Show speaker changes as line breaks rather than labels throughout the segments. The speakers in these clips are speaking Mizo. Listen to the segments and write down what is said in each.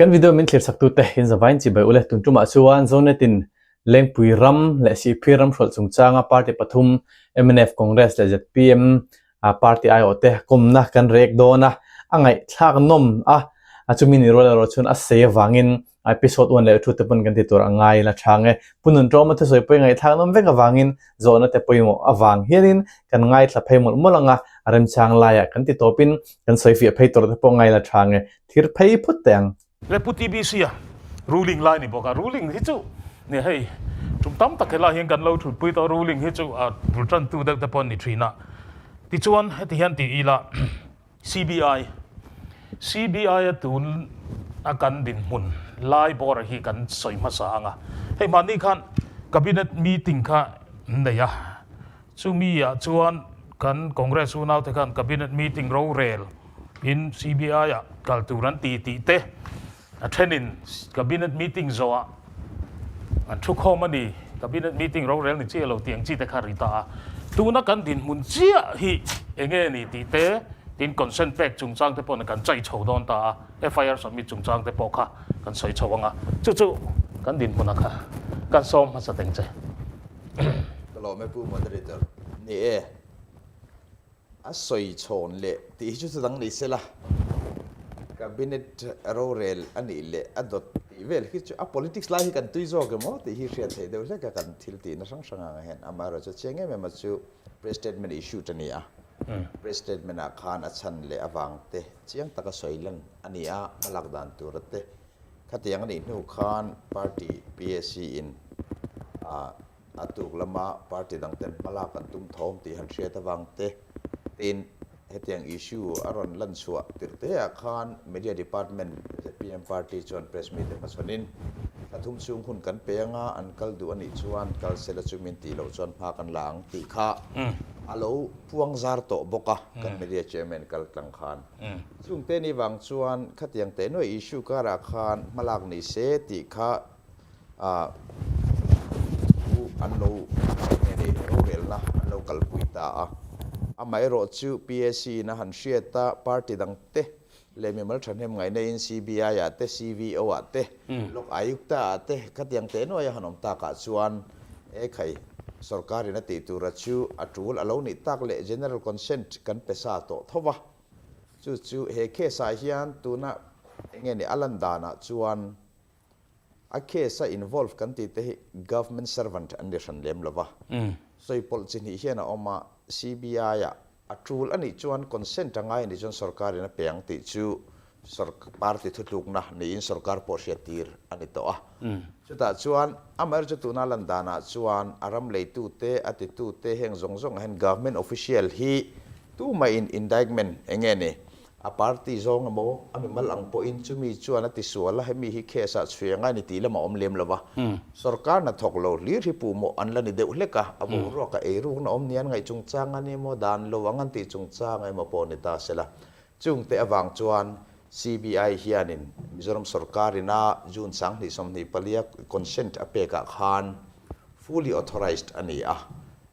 Kan video min thlir saktute in zavain chibai ule tun tumah chuan Zonet-in Lengpui ram leh Sihphir ram hrawlh chungchanga party pathum mnf, Congress leh zpm party aiawhte kawmna kan rek dawn a, a ngaihthlak nawm a, chumi ni rual erawh chuan a sei avangin Episode 1 leh 2 te pawn kan ti tur a ngai la chang e. Pu Nunṭawma thusawi pawh i ngaihthlak nawm vek avangin zawhna te pawimawh avang hianin kan ngaithla phei mawlh mawlh ang a, a remchang laiah kan ti tawpin kan sawifiah phei tur te pawh ngai la chang e. Thir phei phut teh ang.
Le Pu TBC a ruling lai ni bawk a, ruling hi chu ni hei tum tam tak helai hian kan lo thutpui tawh ruling hi chu a bul tantu deuh te pawh an ni thin a. Tichuan heti hian ti ila CBI CBI a tun a kan dinhmun lai bawr hi kan sawi hmasa ang a, hei mahni khan cabinet meeting kha an nei a, chumi ah chuan kan Congress unau te khan cabinet meeting rorel in CBI ah kal tur an ti tih te a thenin cabinet meeting zawh ah an thu khawm a ni, cabinet meeting rorel ni chiah lo tih ang chi te kha ri ta a, tuna kan dinhmun chiah hi enge ni tih te tin consent pek chungchang te pawh kan chai chho dawn ta a, FIR submit chungchang te pawh kha kan sawi chho ang a, chu chu kan dinhmunah kha kan sawm hmasa teng che.
Ka lawm e Pu Moderator. Ni e. A sawi chhawn leh tih hi chu chu dang ni sela, Cabinet rorel a nih leh a dawt tih vel hi chu a politics lai hi kan tui zawk emaw tih hi hriat theih deuh hlek a kan thil tihna hrang hrang ang hian. Amaherawhchu chiang em em a chu press statement issued a ni a, press statement ah khan a chhan leh avang te chiang taka sawi lan a ni a, hmalak dan tura te khatiang a nih hnu khan party PAC in ah A tuk lama party dang ten hmalak an tum thawm tih han hriat avang te tin hetiang issue a rawn lan chhuah tirh te ah khan Media Department zpm party chuan press meet te hmachhawnin thla thum chhung hun kan pe anga an kal duh anih chuan kal sela chu min tih loh chuan hma kan la ang tih kha a lo puang zar tawh bawk a kan media chairman kal tlang khan. Chung te ni vang chuan khatiang teh nuaih issue karah khan hmalak ni se tih kha ah chu an lo nge ni rorelna an lo kalpui ta a. Amaherawh chu PAC in a han hriat a, party dang te leh mimal thahnem ngaihna in CBI ah te, CVO ah te, Lok Ayukta ah te khatiang teh nuai a han awm takah chuan e khai sorkar in a tih tura chu a tul a lo nih tak leh general consent kan pe sa tawh tho va. Chu chu he case ah hian tuna enge ni a lan danah chuan A case a involve kan tih te hi government servant an ni hran lem lo va. Sawi pawlh chi hnih hian a awm a, CBI ah a tul a nih chuan consent a ngai a nih chuan sorkar in a pe ang tih chu party thutlukna niin sorkar pawh hriat tir a ni tawh a. Chutah chuan amaherawhchu chu tuna lan danah chuan a ram leitu te, a titu te heng zawng zawng ah hian government official hi tumah in indictment enge ni A party zawng emaw, a mimal ang pawhin chumi chuan a tisual a, hemi hi case ah chhui anga ni tih lam a awm lem lo va. Sorkar hna thawk lo hlir hi puhmawh an la ni deuh hlek a, a boruak a eirukna awm ni an ngaih chungchang a ni emaw, dan lo ang an tih chungchang emaw pawh ni ta sela. Chungte avang chuan CBI hianin Mizoram sorkar ina June 2024 a consent a pekah khan fully authorized a ni a.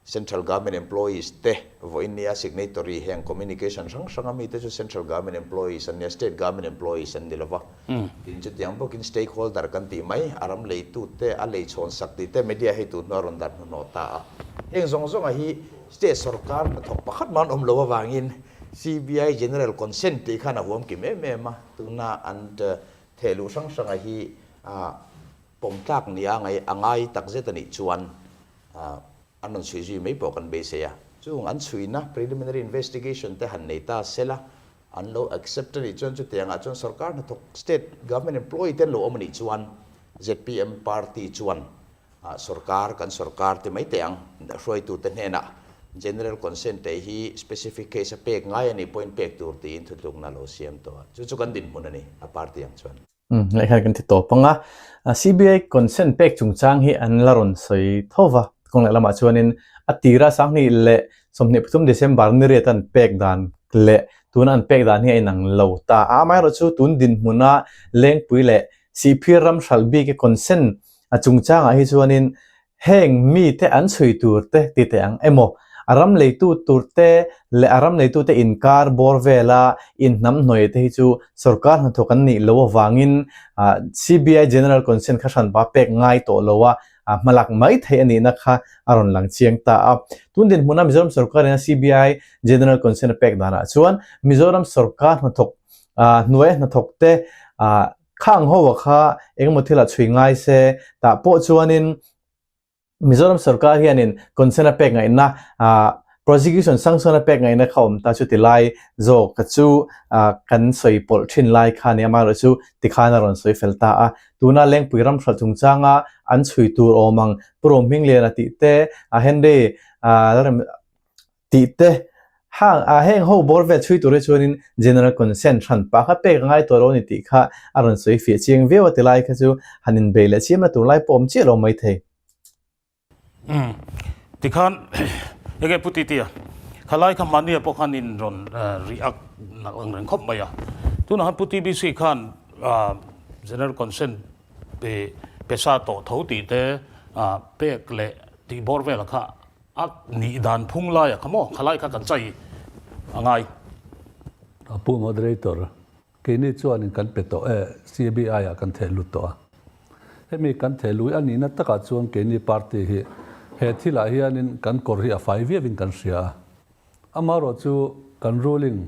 Central Government Employees te vawiin nia signatory heng communication hrang hrang a mite chu Central Government Employees an nia, State Government Employees an ni lova. Tin chutiang bawkin stakeholder kan tih mai, a ram leitu te, a lei chhawn sak tih te media hei tu hnuai rawn dar hnuhnawh ta a. Heng zawng zawnga hi State sorkar hnathawk pakhat mah an awm lo avangin CBI General Consent tih khan a huam kim em em a, tuna an thehluh hrang hranga hi pawm tlak nia a ngai takzet a nih chuan An rawn chhui zui mai pawh kan beisei a. Chung an chhuina preliminary investigation te han nei ta sela, an lo accept a nih chuan chutiangah chuan sorkar hnathawk state government employee te an lo awm a nih chuan zpm party chuan sorkar kan sorkar ti mai teh ang hruaitute hnenah general consent te hi specific case a pek ngai a nih pawhin pek tur tiin thutlukna a lo siam tawh a. Chu chu kan dinhmun a ni a party ang chuan.
Lehkha kan ti tawp ang a, CBI consent pek chungchang hi an la rawn sawi tho va, kawng leh lamah chuanin a tira 2023 December ni riat an pek dan leh tuna an pek dan hi a inang lo ta a, amaherawhchu tun dinhmuna Lengpui leh Sihphir ram hralh bik e consent a chungchangah hi chuanin Heng mite an chhui tur te ti teh ang emaw? A ram leitu turte leh a ram neitute inkar bawr vela inhnamhnawih te hi chu sorkar hnathawk an nih loh avangin CBI General Consent kha hranpa pek ngai tawh lo a, hmalak mai theih a nihna kha a rawn lang chiang ta a. Tun dinhmuna Mizoram sorkarin a CBI General Consent a pek danah chuan Mizoram sorkar hnathawk hnuaia hnathawkte khang ho kha engemaw thilah chhui ngai se tah pawh chuanin Mizoram sorkar hianin consent a pek ngaihna prosecution sanction a pek ngaihna kha awm ta chu ti lai zawk ka chu kan sawi pawlh thin lai kha nia amaherawhchu tikhan a rawn sawi fel ta a. Tuna Lengpui ram hralh chungchanga an chhui tur awm ang Pu Romhmingliana tih te Henry Tih te, hang ah heng ho bawr vel chhui tur hi chuanin General Consent hran pah kha pek a ngai tawh lo a ni tih kha a rawn sawi fiah chiang viau a ti lai kha chu han inbei leh chiam na tur lai pawh awm chiah lo mai thei.
Umm tikhan enge Pu Titia khalai kha mahnia pawh khan in rawn react nak ang reng khawp mai a, tunah khan Pu TBC khan General Consent pe pe sa tawh tho tih te pek leh tih bawr vel kha A nih dan phung laia kha maw? Khalai kha kan chai a ngai.
A pu moderator, keini chuanin kan pe tawh e, CBI ah kan theh lut tawh a. Hemi kan theh lui a nihna takah chuan keini party hi he thilah hianin kan kawr hi a fai viauin kan hria a. Amaherawh chu kan ruling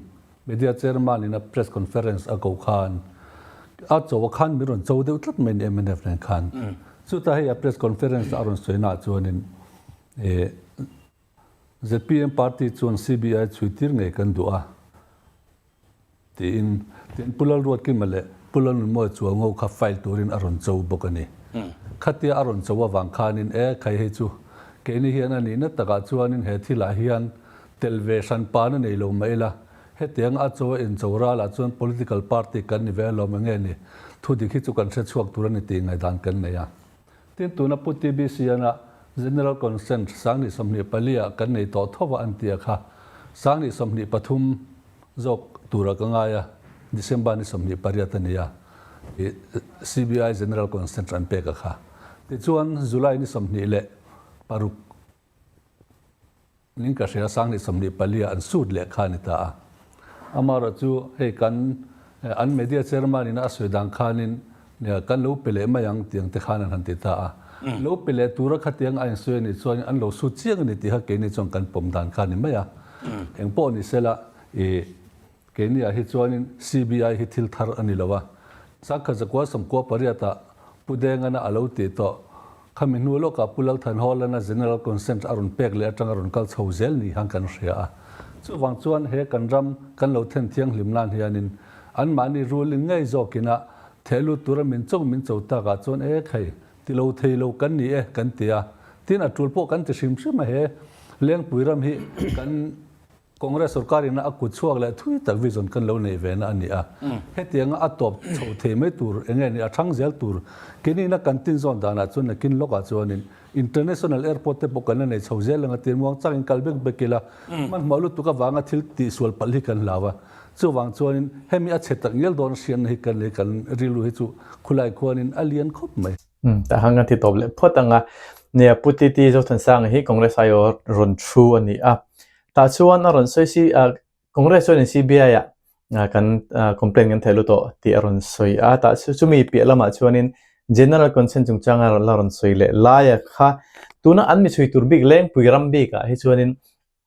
media chairman in a press conference a koh khan a cho a khan min rawn cho deuh tlat mai ni mnf nen khan. Chutah hei a press conference a rawn sawi naah chuanin zpm party chuan CBI chhui tir ngei kan duh a tiin tin Pu Lalruatkima leh Pu Lalnunmawia Chuango kha file turin a rawn cho bawk a ni. Khatia a rawn cho avang khanin e khai hei chu keini hian a nihna takah chuanin he thilah hian tel ve hran pan a nei lo mai ila, hetiang a cho a incho ralah chuan political party kan ni ve alawm enge ni, thudik hi chu kan hre chhuak tur a ni tih ngaihdan kan nei a. Tin tuna Pu TBCN-a General Consent 2024 ah kan nei tawh tho a an tia kha 2023 zawk tura ka ngai a, December ni 28 a ni a, i CBI General Consent an pek a kha. Tichuan July ni 26 Ning ka hria 2024 ah an suit leh kha a ni ta a. Amaherawh chu hei kan an media chairman in a sawi dan khanin kan lo pe leh mai ang tiang te khan an han ti ta a. Lo pe leh tura khatiang a insawi a nih chuan an lo suit chiang a ni tih kha keini chuan kan pawm dan kha a ni mai a. Engpawh ni sela i Keini ah hi chuanin CBI hi thil thar a ni lo a, Sakha Zakua Sawmkua pariat ah Pu Dengana a lo tih tawh. Khami hnu lawkah Pu Lalthanhawlana General Consent a rawn pek leh atanga rawn kal chho zel ni hian kan hria a. Chuvang chuan he kan ram kan lo then thianghlim nan hianin anmahni ruling ngei zawkin a theh lut tura min cho min cho takah chuan e khai ti lo thei lo kan ni e kan ti a. Tin a tul pawh kan ti hrim hrim a he Lengpui ram hi kan Congress sorkar ina a kut chhuak leh thui tak vision kan lo neih ve na a ni a. Hetianga a tawp chho thei mai tur eng nge ni a thang zel tur kenina kan tin zawn danah chuan nakin lawkah chuanin International Airport te pawh kan la nei chho zel ang a tir muang changin kal bek bek ila hmanhmawh lutuk avanga thil tihsual palh hi kan hlau a. Chuvang chuanin hemi a chhe tak ngial dawn hriatna hi kan lei kan rilru hi chu khulai khuanin a lian khawp mai.
Tah khan kan ti tawp leh phawt ang a. Nia Pu Titi Zothansanga hi Congress aiawh rawn thu a ni a. Tah chuan a rawn sawi si a, Congress chuanin CBI ah kan complaint kan theh lut tawh tih a rawn sawi a, tah chu chumi piah lamah chuanin General Consent chungchanga la rawn sawi leh laia kha tuna an mi chhui tur bik Lengpui ram bikah hi chuanin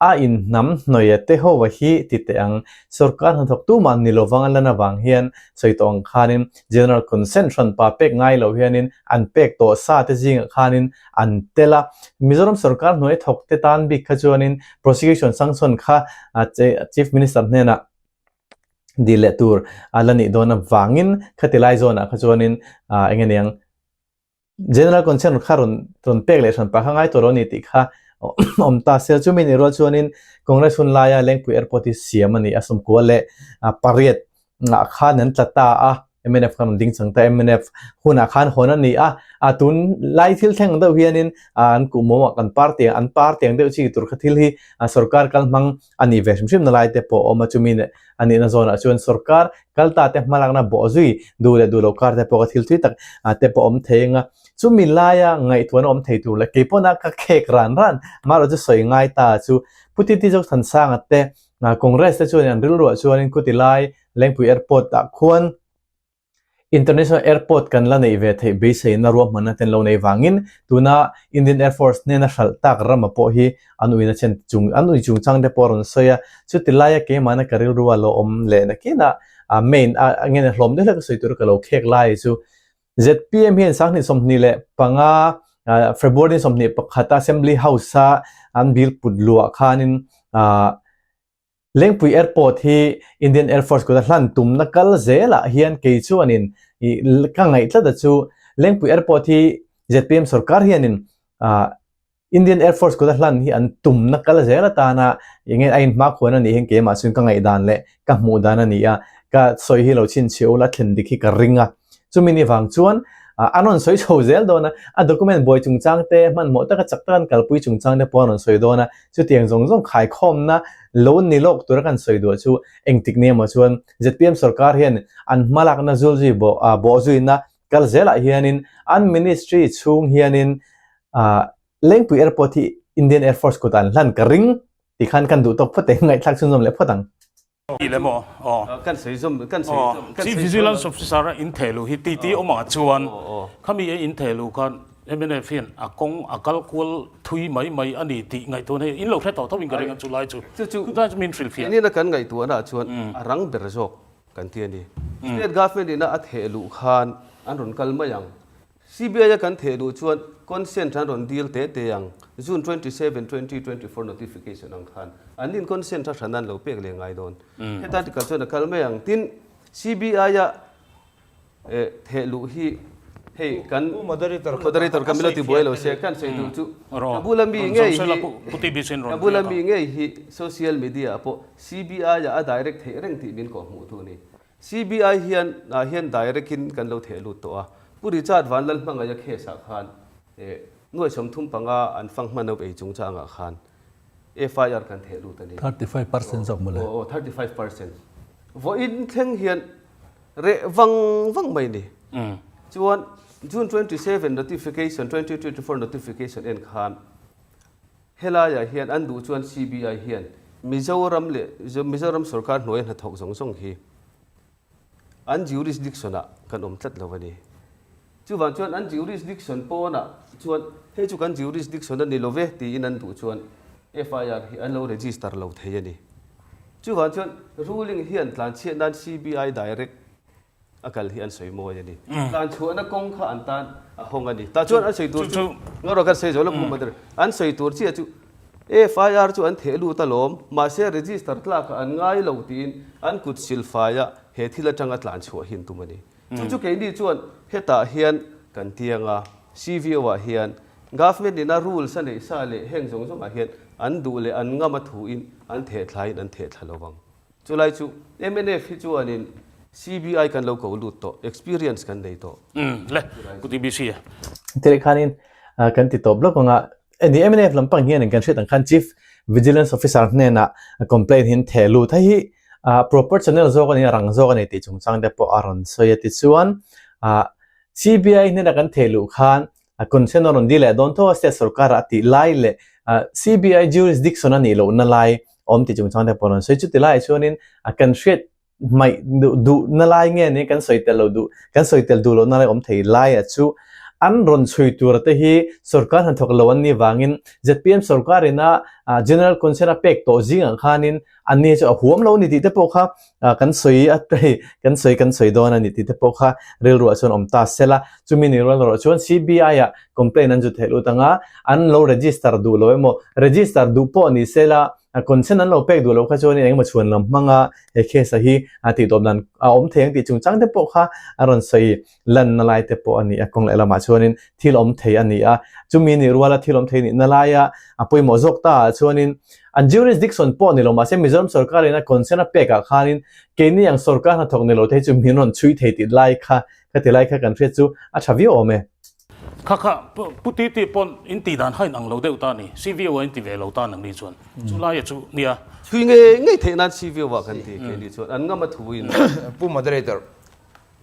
a inhnam hnawih te ho hi ti teh ang. Sorkar hnathawk tumah ni lovang a lan avang hian sawi tawh ang khanin General Consent hranpa pek ngai lo hianin an pek tawh sa te zingah khanin an tel a. Mizoram sorkar hnuai thawk te tan bik kha chuanin prosecution sanction kha Chief Minister hnenah dil leh tur a la nih dawn avangin khati lai zawnah kha chuanin eng nge niang General Consent kha rawn rawn pek leh hran pah kha ngai tawh lo a ni tih kha awm ta se. Chumi nih rual chuanin Congress hun laia Lengpui Airport hi siam a ni a, 98 ngah khan an tla ta a. Mnf khan rawn ding chang ta mnf hunah khan hawn a ni a, a tun lai thil thleng deuh hianin an kuhmawmah kan party an party ang deuh chi tur kha thil hi sorkar kal hmang a nih ve hrim hrim na lai te pawh a awm a, chumi a nihna zawnah chuan sorkar kal ta te hmalakna bawh zui duh leh duh loh kar te pawh kha thil thui tak te pawh a awm thei ang a, chumi laia ngaihtuahna awm thei tur leh keipawna ka khek ran ran amaherawhchu sawi ngai ta chu Pu Titi Zothansanga te Congress te chuan an rilruah chuanin khuti lai Lengpui Airport ah khuan International Airport kan la neih ve theih beiseina ruahmanna te an lo nei vangin tuna Indian Air Force hnena hralh tak rama pawh hi an uina chen chung an ui chungchang te pawh a rawn sawi a. Chuti laia keimahna ka rilrua lo awm leh nakinah main a nge hlawm deuh hlek a sawi tura ka lo khek lai chu zpm hian 2025 February 21 Assembly House a an bill put luah khanin Lengpui Airport hi Indian Air Force kuta hlan tumna kal zelah hian kei chuanin ka ngaih tlat a chu Lengpui Airport hi zpm sorkar hianin Indian Air Force kuta hlan hi an tumna kal zel atana enge a inhmakhuan a nih hian keimah chuan ka ngaihdan leh ka hmuh dan a ni a, ka sawi hi lo chhinchhiah ula thlen dik hi ka ring a. Chumi ni vang chuan an rawn sawi chho zel dawn a, a document buai chungchang te, hmanhmawh taka chak taka an kalpui chungchang te pawh an rawn sawi dawn a, chutiang zawng zawng khaikhawmna lo ni lawk tura kan sawi duah chu engtik ni emaw chuan zpm sorkar hian an hmalakna zulzui bawhzuina kal zelah hianin an ministry chhung hianin Lengpui Airport hi Indian Air Force kutah an hlan ka ring ti khan kan duh tawk phawt e, ngaihthlak chhunzawm leh phawt ang.
Ti le maw? Aw.
Kan sawi zawm, kan sawi zawm, kan
Chief
sawi
Vigilance Officer a intheh luh hi titi awm ah chuan khami a intheh luh khan mnf hian a kawng a kal kual thui mai mai a ni tih ngaihtuahna hi in lo hre tawh tho in ka ring a chu lai chu.
Chu chu
Chulai chu min hrilhfiah.
Keini na kan ngaihtuahna ah chuan a rang ber zawk kan ti a ni. State Government ina a theh luh khan an rawn kal mai ang. CBI a kan theh duh chuan consent an rawn dil teh teh ang, June 27, 2024 notification ang khan an in consent a hran an lo pek leh ngai dawn. Heta tikah chuan a kal mai ang. Tin, CBI a theh luh hi hei kan moderator ka min lo ti buai lo se, kan sawi tur chu ka bula mi ngei hi ka bula mi ngei hi social media ah pawh CBI ah a direct theih reng tih min kawhhmuh tu a ni. CBI hian ah hian direct in kan lo theh lut tawh a, Pu Richard Vanlalhmangaia case ah khan eh nuai 35 an fang hman ho ei chungchang ah khan FIR kan theh lut a ni.
35% zawk mawle.
Aw aw 35%. Vawiin thleng hian reh vang vang mai ni. Chuan June 27 notification 2024 notification en khan Helaiah hian an duh chuan CBI hian Mizoram leh Mizoram sorkar hnuaia hnathawk zawng zawng hi an jurisdiction-ah kan awm tlat lo a ni. Chuvang chuan an jurisdiction pawnah chuan hei chu kan jurisdiction a ni lo ve tiin an duh chuan FIR hi an lo register lo thei a ni. Chuvang chuan ruling hian tlanchhiat nan CBI direct a kal hi an sawi mawi a ni. Tlan chhuahna kawng kha an tan a hawng a ni. Tah chuan an sawi tur chu Ngarawh kan sawi zo lo Pu Mother. An sawi tur chiah chu FIR chu an theh lut alawm, mahse register tlakah an ngai lo tiin an kut silfaia he thil atanga tlan chhuah hi an tum a ni. Chu chu keini chuan hetah hian kan tiang a, CVO ah hian Government ina rules a neih sa leh heng zawng zawngah hian an duh leh an ngam a thuin an theh thlain an theh thla lovang. Chulai chu mnf hi chuanin CBI kan lo ko lut tawh, experience kan nei tawh.
Umm le, Pu TBC a.
Tireh khanin kan ti tawp lawk ang a, ni mnf lampang hianin kan hriat ang khan Chief Vigilance Officer hnenah complaint hi an theh lut. Hei hi proper channel zawk a ni a, rang zawk a ni tih chungchang te pawh a rawn sawi a. Tichuan CBI hnena kan theh luh khan consent a rawn dil leh dawn tho a, state sorkar-ah a tih lai leh CBI jurisdiction a nih lohna lai awm tih chungchang te pawh rawn sawi. Chuti laiah chuanin kan hriat hmaih duhna lai nge ni kan sawi tel lo duh kan sawi tel duh lohna lai awm thei laia chu an rawn chhui tura te hi sorkar hnathawk lo an nih vangin zpm sorkarina general consent a pek tawh zingah khanin anni chu a huam lo a ni tih te pawh kha kan sawi a hei kan sawi kan sawi dawn a ni tih te pawh kha rilruah chuan awm ta se la. Chumi ni rual erawh chuan CBI ah complaint an zu theih lut ang a, an lo register duh lo emaw register duh pawh ni se la. Consent an lo pek duh loh kha chuanin engemaw chhuan lam hmanga he case a hi a tihtawp dan a awm thei ang tih chungchang te pawh kha a rawn sawi lanna lai te pawh a ni a. Kawng leh lamah chuanin thil awm thei a ni a, chumi nih ruala thil awm thei nihna laia a pawimawh zawk ta ah chuanin an jurisdiction pawh ni lo mahse Mizoram sorkarin a consent a pek ah khanin keini ang sorkar hnathawk ni lo te hi chu min rawn chhui thei tih lai kha ka ti lai kha kan hriat chu a tha viau awm e.
Kha kha Pu Titi pawn in tih dan kha in ang lo deuh ta a ni, CVO a in ti ve lo ta nang ni chuan chu laia chu nia.
Chhui ngei ngei theih nan CVO ah kan ti kei ni chuan an ngam a thu in.
Pu Moderator,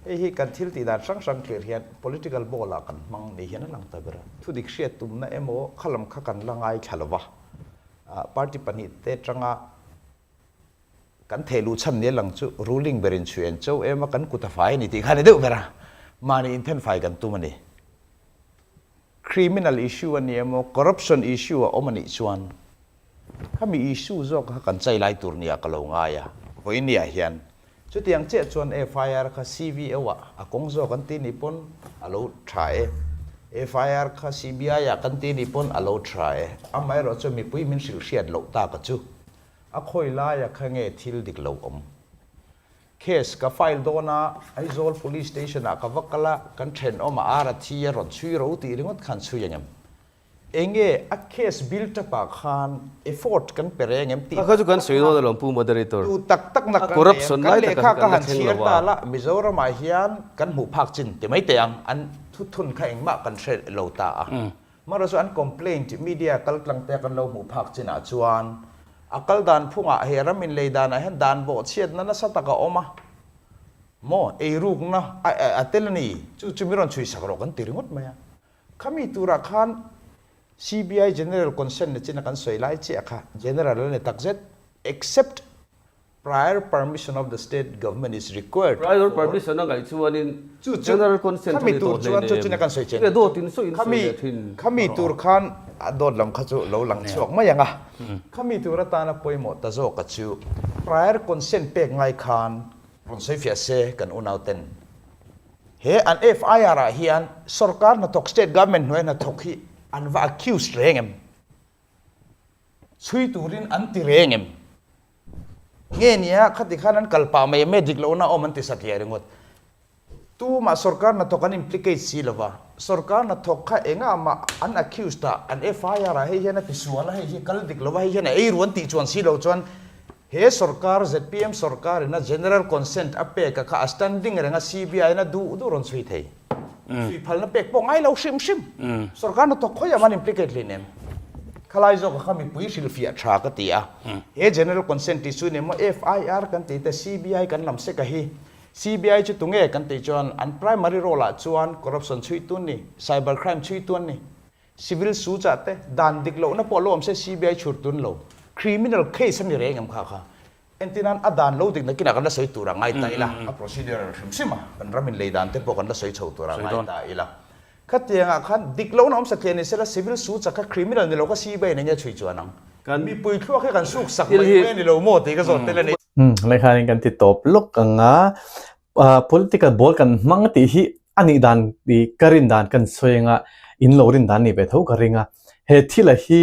hei hi kan thil tih dan hrang hrang thlir hian political ball ah kan hmang ni hian a lang ta ber a. Thudik hriat tumna emaw khalam kha kan la ngaithla lo va, party pahnihte tanga Kan theh luh chhan nia lang chu ruling berin chhui an cho em a, kan kut a fai a ni tih kha a ni deuh ber a, mahni inthen fai kan tum a ni. Criminal issue a ni emaw, corruption issue a awm a nih chuan khami issue zawk kha kan chai lai tur nia ka lo ngai a, vawinia hian chutiang chiah chuan FIR kha CVO ah a kawng zawk an ti nih pawn a lo tha e, FIR kha CBI ah kan ti nih pawn a lo tha e, amaherawhchu mipui min hrilh hriat loh tak a chu. A khawi laia kha nge thil dik lo awm? Case ka file dawn a, Aizawl Police Station ah ka va kal a, kan thenawm a ar a thi a rawn chhui ro tih ringawt khan chhui ang em? Enge a case built up ah khan effort kan pe reng em tih
Kha chu kan sawi dawn alawm Pu Moderator.
Tu tak tak nak
A
kan nei em?
corruption
Kan
lai takah
lehkha
kan
ka
la
han
thleng
chhiar
lo a.
ta la, Mizoram ah hian kan hmuh phak chin ti mai teh ang, an thutthun kha engmah kan hre lo ta a. Mara chu an complaint media kal tlang te kan lo hmuh phak chinah chuan a kal dan phungah he ram inlei danah hian dan bawhchhiatna nasa tak a awm a, maw eirukna a tel a ni, chu chu mi rawn chhui sak rawh kan ti ringawt mai a. Khami turah khan CBI General Consent na china kan sawi lai chiah kha General a ni takzet except Prior permission of the state government is required
Prior permission a ngaih chuanin
Chu chu
general consent a
khami
ni
tur
tawh
chuan chu
hleinem.
china kan sawi chen
Nge dawt in sawi in sawi
khami
leh thin.
khami tur khan a dawt lam kha chu lo lang chhuak mai ang a. Khami tur atana pawimawh ta zawk a chu prior consent pek ngai khan rawn sawi fiah se kan unau ten he an FIR ah hian sorkar hnathawk state government hnuai hnathawk hi an va accused reng em? Chhui turin an ti reng em? Nge nia khati khan an kal pah mai em e dik lohna awm an ti satliah ringawt. Tumah sorkar hnathawk an implicate si lova, sorkar hnathawk kha engah mah an accused a, an FIR ah hei hian a ti sual a, hei hi kal dik lova, hei hian a ei ru an tih chuan si lo chuan he sorkar zpm sorkar ina general consent a pek a kha a standing reng a CBI in a duh duh rawn chhui thei. Chhui phalna pek pawh ngai lo hrim hrim. Sorkar hnathawk khawiah man implicate hlin em? Khalai zawk kha mipui hrilhfiah tha ka ti a. He general consent tih chu ni maw FIR kan tih te CBI kan lam sek a hi. CBI chu tunge kan tih chuan an primary role ah chuan corruption chhui tun ni, cyber crime chhui tun ni, civil suits ah te dan dik lohna pawh lo awm se CBI chhur tun lo. Criminal case a ni reng em kha kha. Entirnan a dan lo dik nakinah kan la sawi tur a ngai ta ila, a procedure hrim hrim a, kan ram inlei dan te pawh kan la sawi chho tur a ngai ta ila. Khatiangah khan dik lohna awm satliah ni sela civil suit chak kha criminal ni lo kha CBI in enge chhui chuan ang? Mipui thluak hi kan suk sak mai mai a ni lo maw tih ka zawt tel a ni.
Lehkhain kan ti tawp lawk ang a, political ball kan hmang tih hi a nih dan tih ka rin dan kan sawi ang a, in lo rin dan ni ve tho ka ring a. He thila hi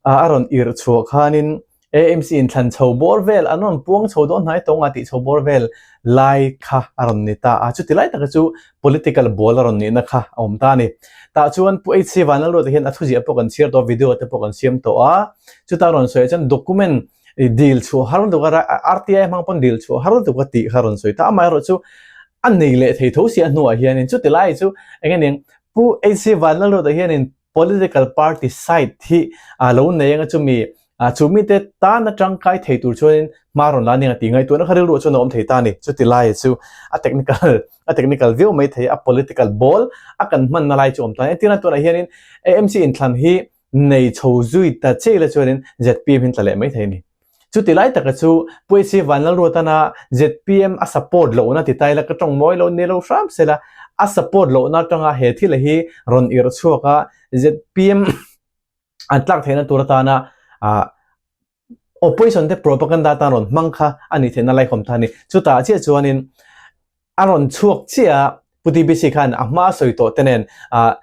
a rawn irh chhuah khanin AMC in thlan chho bawr vel an rawn puang chho dawn hnai tawng a tih chho bawr vel lai kha a rawn ni ta a, chuti lai taka chu political ball a rawn nihna kha a awm ta a ni. Tah chuan Pu HC Vanlalruata hian a thuziah pawh kan chhiar tawh a, video te pawh kan siam tawh a, chuta rawn sawi ah chuan document dil chhuah har lutuk a, RTI hmang pawn dil chhuah har lutuk a tih kha a rawn sawi ta, amaherawh chu a nei leh thei tho si a hnuah hianin chuti lai chu eng nge niang Pu HC Vanlalruata hianin Political party side hi a lo nei anga chumi chu mite tana tangkai thei tur chuanin hma rawn la ning a tih ngaihtuahna kha rilruah chuan a awm thei ta a ni. Chuti lai chu a technical a technical viau mai thei a political ball a kan hmanna lai chu a awm ta a ni. Entirna tunah hianin AMC inthlan hi nei chho zui ta che ila chuanin zpm hi an tla leh mai thei a ni. Chuti lai taka chu Puaisi Vanlalruatana zpm a support lohna ti ta ila ka tawng mawi lo ni lo hram sela, a support lohna atanga he thil hi rawn irh chhuak a, zpm an tlak theihna tur atana ah opposition te propaganda atan rawn hmang kha a nih theihna laikawm ta a ni. Chutah chiah chuanin a rawn chhuak chiah a, Pu TBC khan a hma a sawi tawh te nen ah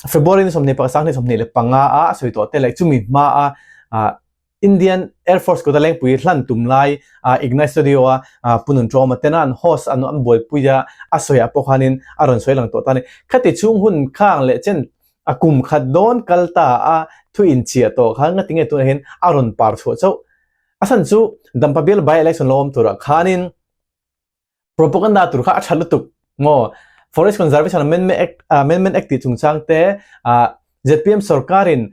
February ni 21 25 a a sawi tawh te leh chumi hma a ah. Indian Air Force kuta Lengpui hlan tum lai Ignite Studio a Pu Nunṭawma tena an host an an buaipui a a sawi ah pawh khanin a rawn sawi lang tawh ta a ni. Khati chhung hun khang leh chen a kum khat dawn kal ta a thu inchiah tawh khan ngati nge tunah hian a rawn par chhuah chauh. A chhan chu Dampa bial by election lo awm turah khanin propaganda tur kha a tha lutuk maw? Forest Conservation Amendment Act Amendment Act tih chungchang te zpm sorkarin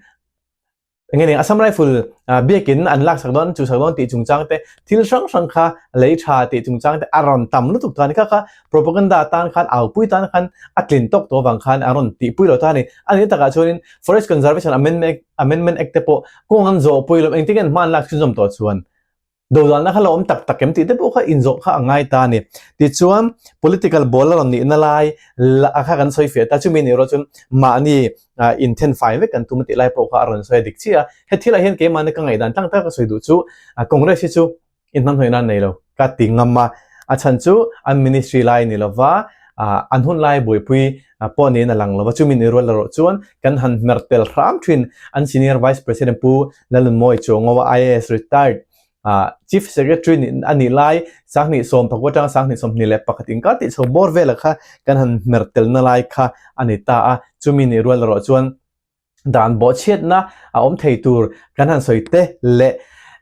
Enge ning Assam Rifle biakin an laksak dawn an chuhsak dawn tih chungchang te thil hrang hrang kha lei tha tih chungchang te a rawn tam lutuk ta a ni. Kha kha propaganda atan khan aupui tan khan a tlin tawk tawh avang khan a rawn tihpui lo ta a ni. A nih takah chuanin Forest Conservation Amendment Act te pawh kawng an zawhpui lo engtin nge an hma an lak chhunzawm tawh chuan Dodalna kha la awm tak tak em tih te pawh kha inzawh kha a ngai ta a ni. Tichuan, political ball a rawn nihna lai a kha kan sawi fiah ta. Chumi nih erawh chuan mahni inthen fai vek kan tum a tih lai pawh kha a rawn sawi a dik chiah a. He thilah hian keimahni ka ngaihdan tlang taka ka sawi duh chu Congress hi chu inhnamhnawihna an nei lo ka ti ngam a. A chhan chu an ministry lai ni lova an hun lai buaipui pawh niin a lang lova. Chumi nih rual erawh chuan kan han hmer tel hram thin an senior vice president Pu Lalnunmawi Chuangawa IAS retired Chief Secretary nih a nih lai Sanghnih sawm pakua atanga Sanghnih 21 inkar tih chho bawr vela kha kan han hmer telna lai kha a ni ta a, chumi nih rual erawh chuan dan bawhchhiatna a awm thei tur kan han sawi te leh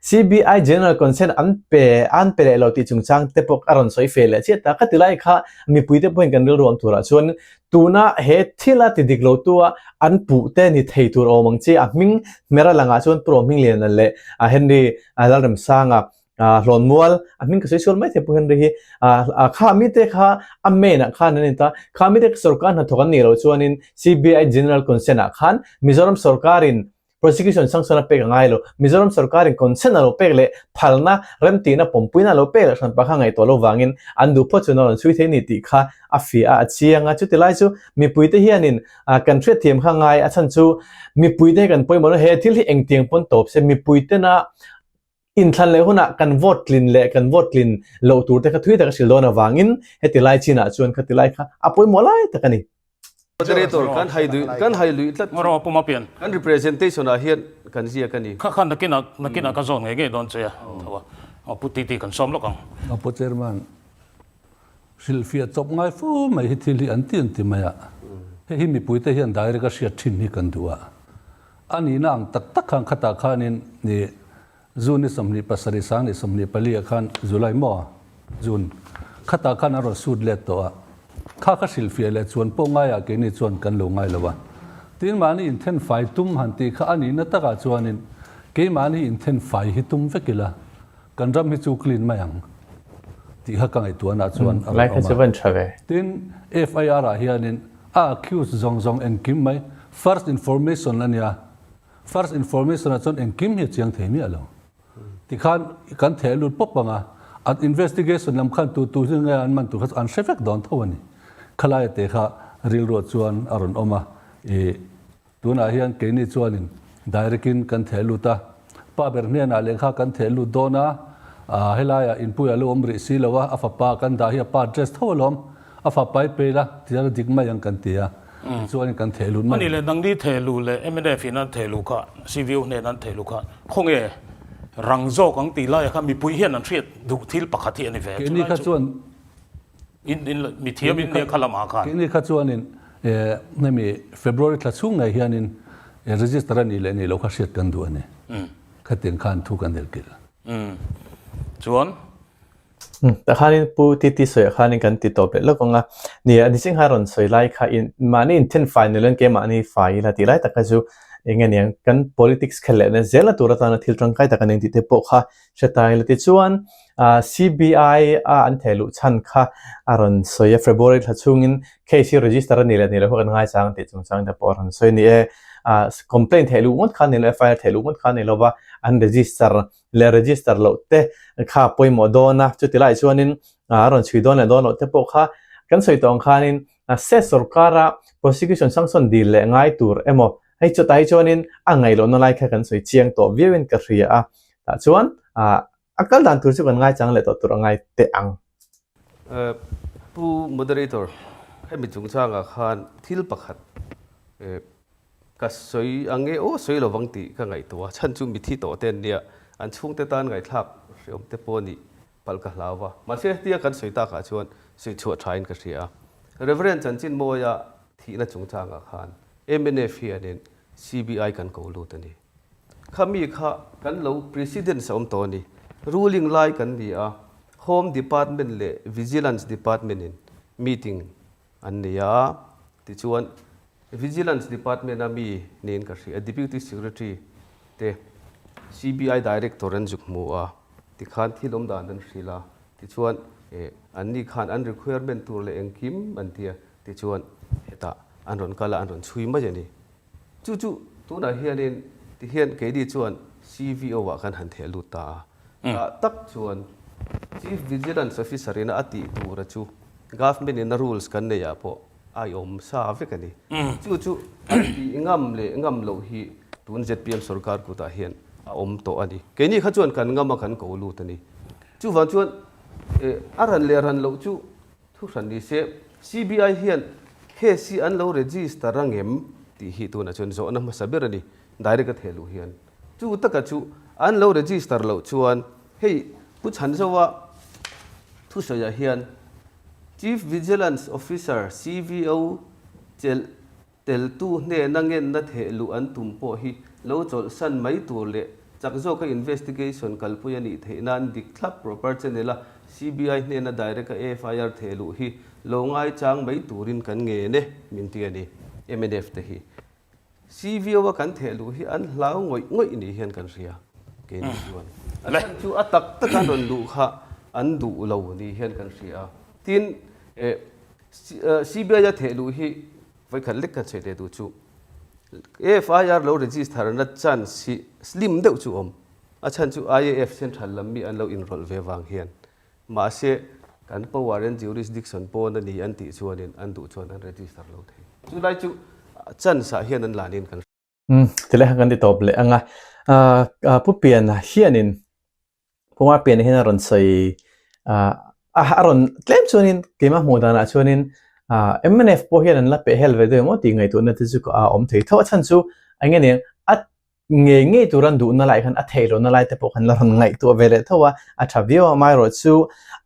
CBI General Consent an pe an pe leh lo tih chungchang te pawh a rawn sawi fe leh chiah ta. Khati lai kha mipuite pawhin kan rilru awm turah chuan Tuna he thila ti dik lo tua an puh te ni thei tur awm ang chi a hming hmera langah chuan Pu Rohmingliana leh Henry Lalremsanga Hlawnmual a hming ka sawi sual mai thei Pu Henry hi kha mite kha a main ah khan an ni ta kha mite sorkar hnathawk an nih loh chuanin CBI General Consent ah khan Mizoram sorkarin Prosecution sanction a pek a ngai lo. Mizoram sorkarin consent a lo pek leh phalna, remtihna, pawmpuina a lo pek leh hranpa kha ngaihtuah lo vangin an duh phawt chuan a rawn chhui thei ni tih kha a fiah a, a chiang a. Chuti lai chu mipuite hianin kan hriatthiam kha ngai a chhan chu mipuite hi kan pawimawh lo. He thil hi engtiang pawn tawp se mipuitena inthlan leh hunah kan vote tlin leh kan vote tlin loh tur te kha thui tak a hrilh dawn avangin heti lai chinah chuan khati lai kha a pawimawh lai tak a ni.
Moderator, kan hai duih, kan hai luih tlat chu.
Rawh puma pian.
Kan representation ah hian kan ziak a ni.
Kha kha nakinah nakinah ka zawn ngei ngei dawn che a, tho a, pu titi kan sawm lawk ang.
A pu chairman, hrilhfiah chawp ngai fo mai hi thil hi an ti an ti mai a, hei hi mipuite hian direct a hriat thin hi kan duh a, a nihna ang tak tak khan khatah khanin ih June ni 27 sang ni 24 ah khan July maw June khatah khan an rawn sut let tawh a, kha kha hrilhfiah leh chuan pawh ngaiah keini chuan kan lo ngai lo a. Tin mahni inthen fai tum han tih kha a nihna takah chuanin keimahni inthen fai hi tum vek ila kan ram hi chu clean mai ang tih kha ka ngaihtuahna chuan a rawn awm a. Tin FIR ah hianin a accused zawng zawng engkim mai first information a nia. First information ah chuan engkim hi a chiang thei miah lo. Tikhan kan theh lut pawp ang a, an investigation lam khan tu tu hi nge an man tur kha chu an hre vek dawn tho a ni. Khalaia te kha rilruah chuan a rawn awm a, ih tunah hian keini chuanin direct in kan theh lut a, pa ber hnenah lehkha kan theh lut dawn a, helaiah inpui a lo awm rih si lo a, a fapa kan dah hi a pa dress tho alawm, A fa pai pei la, tihian a dik mai ang kan ti a, tichuan kan theh lut mai.
Ani leh nangni theh luh leh mnf in an theh luh kha, CVO hnen an theh luh kha, khawnge rang zawk ang tih laiah khan mipui hian an hriat duh thil pakhat hi a ni ve.
Keini kha chuan
in in mithiam in nia kha lamah khan.
Keini kha chuanin hemi February thla chhung ngei hianin register a nih leh nih loh kha hriat kan duh a ni. Khatiang khan thu kan elkilh.
Chuan
Tah khanin Pu TT sawiah khanin kan ti tawp leh lawk ang a, ni a Nisingha rawn sawi lai kha in mahni inthen fai ni loin keimahni fai ila tih lai tak kha chu eng nge niang kan politics khelh lehna zelna tur atana thil tangkai tak a ning tih te pawh kha hre ta ila tichuan CBI a an theh luh chhan kha a rawn sawi a February thla chhungin case hi register a ni leh ni loh kha kan ngaichang tih chungchang te pawh a rawn sawi a ni e. Complaint theh luh ngawt kha a ni lo FIR theh luh ngawt kha a ni lova an register leh register loh te kha pawimawh dawn a, chuti lai chuanin a rawn chhui dawn leh dawn loh te pawh kha kan sawi tawh ang khanin se sorkara prosecution sanction dil leh ngai tur emaw hei chutah hi chuanin a ngaih lohna lai kha kan sawi chiang tawh viauin ka hria a, tah chuan a kal dan tur chu kan ngaichang leh tawh tur a ngai teh ang.
Pu Moderator, hemi chungchangah khan thil pakhat Ka sawi ang nge aw sawi lovang tih ka ngaihtuah a, chhan chu mithi tawh te an nia. An chhungte tan ngaihthlak hreawm te pawh nih palh ka hlau va. Mahse hetia kan sawi takah chuan sawi chhuah thain ka hria a. Reverend Chanchinmawia thihna chungchangah khan mnf hianin CBI kan ko lut a ni. Kha mi kha kan lo precedence a awm tawh a ni. Ruling lai kan ni a, Home Department leh Vigilance Department in meeting an nei a, tichuan Vigilance Department a mi niin ka hria, Deputy Secretary te CBI Director an zuk hmu a, tikhan thil awm dan an hrilh a, tichuan an ni khan an requirement tur leh engkim an ti a, tichuan hetah an rawn kal a, an rawn chhui mai a ni. Chu chu tunah hianin tihian keini chuan CVO ah kan han theh lut ta a. Tah tak chuan Chief Vigilance Officer ina a tih tura chu Government ina rules kan neih ah pawh a awm sa vek a ni. Chu chu an tih ngam leh ngam loh hi tun zpm sorkar kutah hian a awm tawh a ni. Keini kha chuan kan ngam a kan ko lut a ni. Chuvang chuan a ran leh ran loh chu Thu hran ni se, CBI hian case hi an lo register a ngem tih hi tunah chuan zawhna hmasa ber a ni, direct a theh luh hian. Chu taka chu an lo register loh chuan hei Pu Chhanzoa thusawiah hian Chief Vigilance Officer, CVO, chelh Teltu hnena ngenna theh luh an tum pawh hi lo chawlhsan mai tur leh chak zawka investigation kalpui a nih theih nan dik thlap proper channel a CBI hnena direct a FIR theh luh hi lo ngaichang mai turin kan ngen e min ti a ni. Mnf te hi CVO a kan theh luh hi an hlau ngawih ngawih ni hian kan hria keini chuan a chhan chu a tak taka an rawn luh kha an duh lo ni hian kan hria a. Tin, CBI a theh luh hi Vawikhat lek kan sawi leh duh chu FIR lo register na chance hi slim deuh chu awm. A chhan chu IAF central lam mi an lo inrawlh ve vang hian. Mahse kan power and jurisdiction pawn a ni an tih chuanin an duh chuan an register lo thei. Chu lai chu chance ah hian an lanin kan
Umm tilai kha kan ti tawp leh ang a. Ahh Pu Piana hianin Pu Mar Piana hian a rawn sawi ahh a rawn tlem chuanin keimah hmuh danah chuanin ahh mnf pawh hian an la peh hel ve deuh emaw tih ngaihtuahna te chu a awm thei tho a chhan chu eng nge niang a ngei ngei tur an duhna lai khan a theih lohna lai te pawh khan la rawn ngaihtuah ve leh tho a a tha viau a amaherawh chu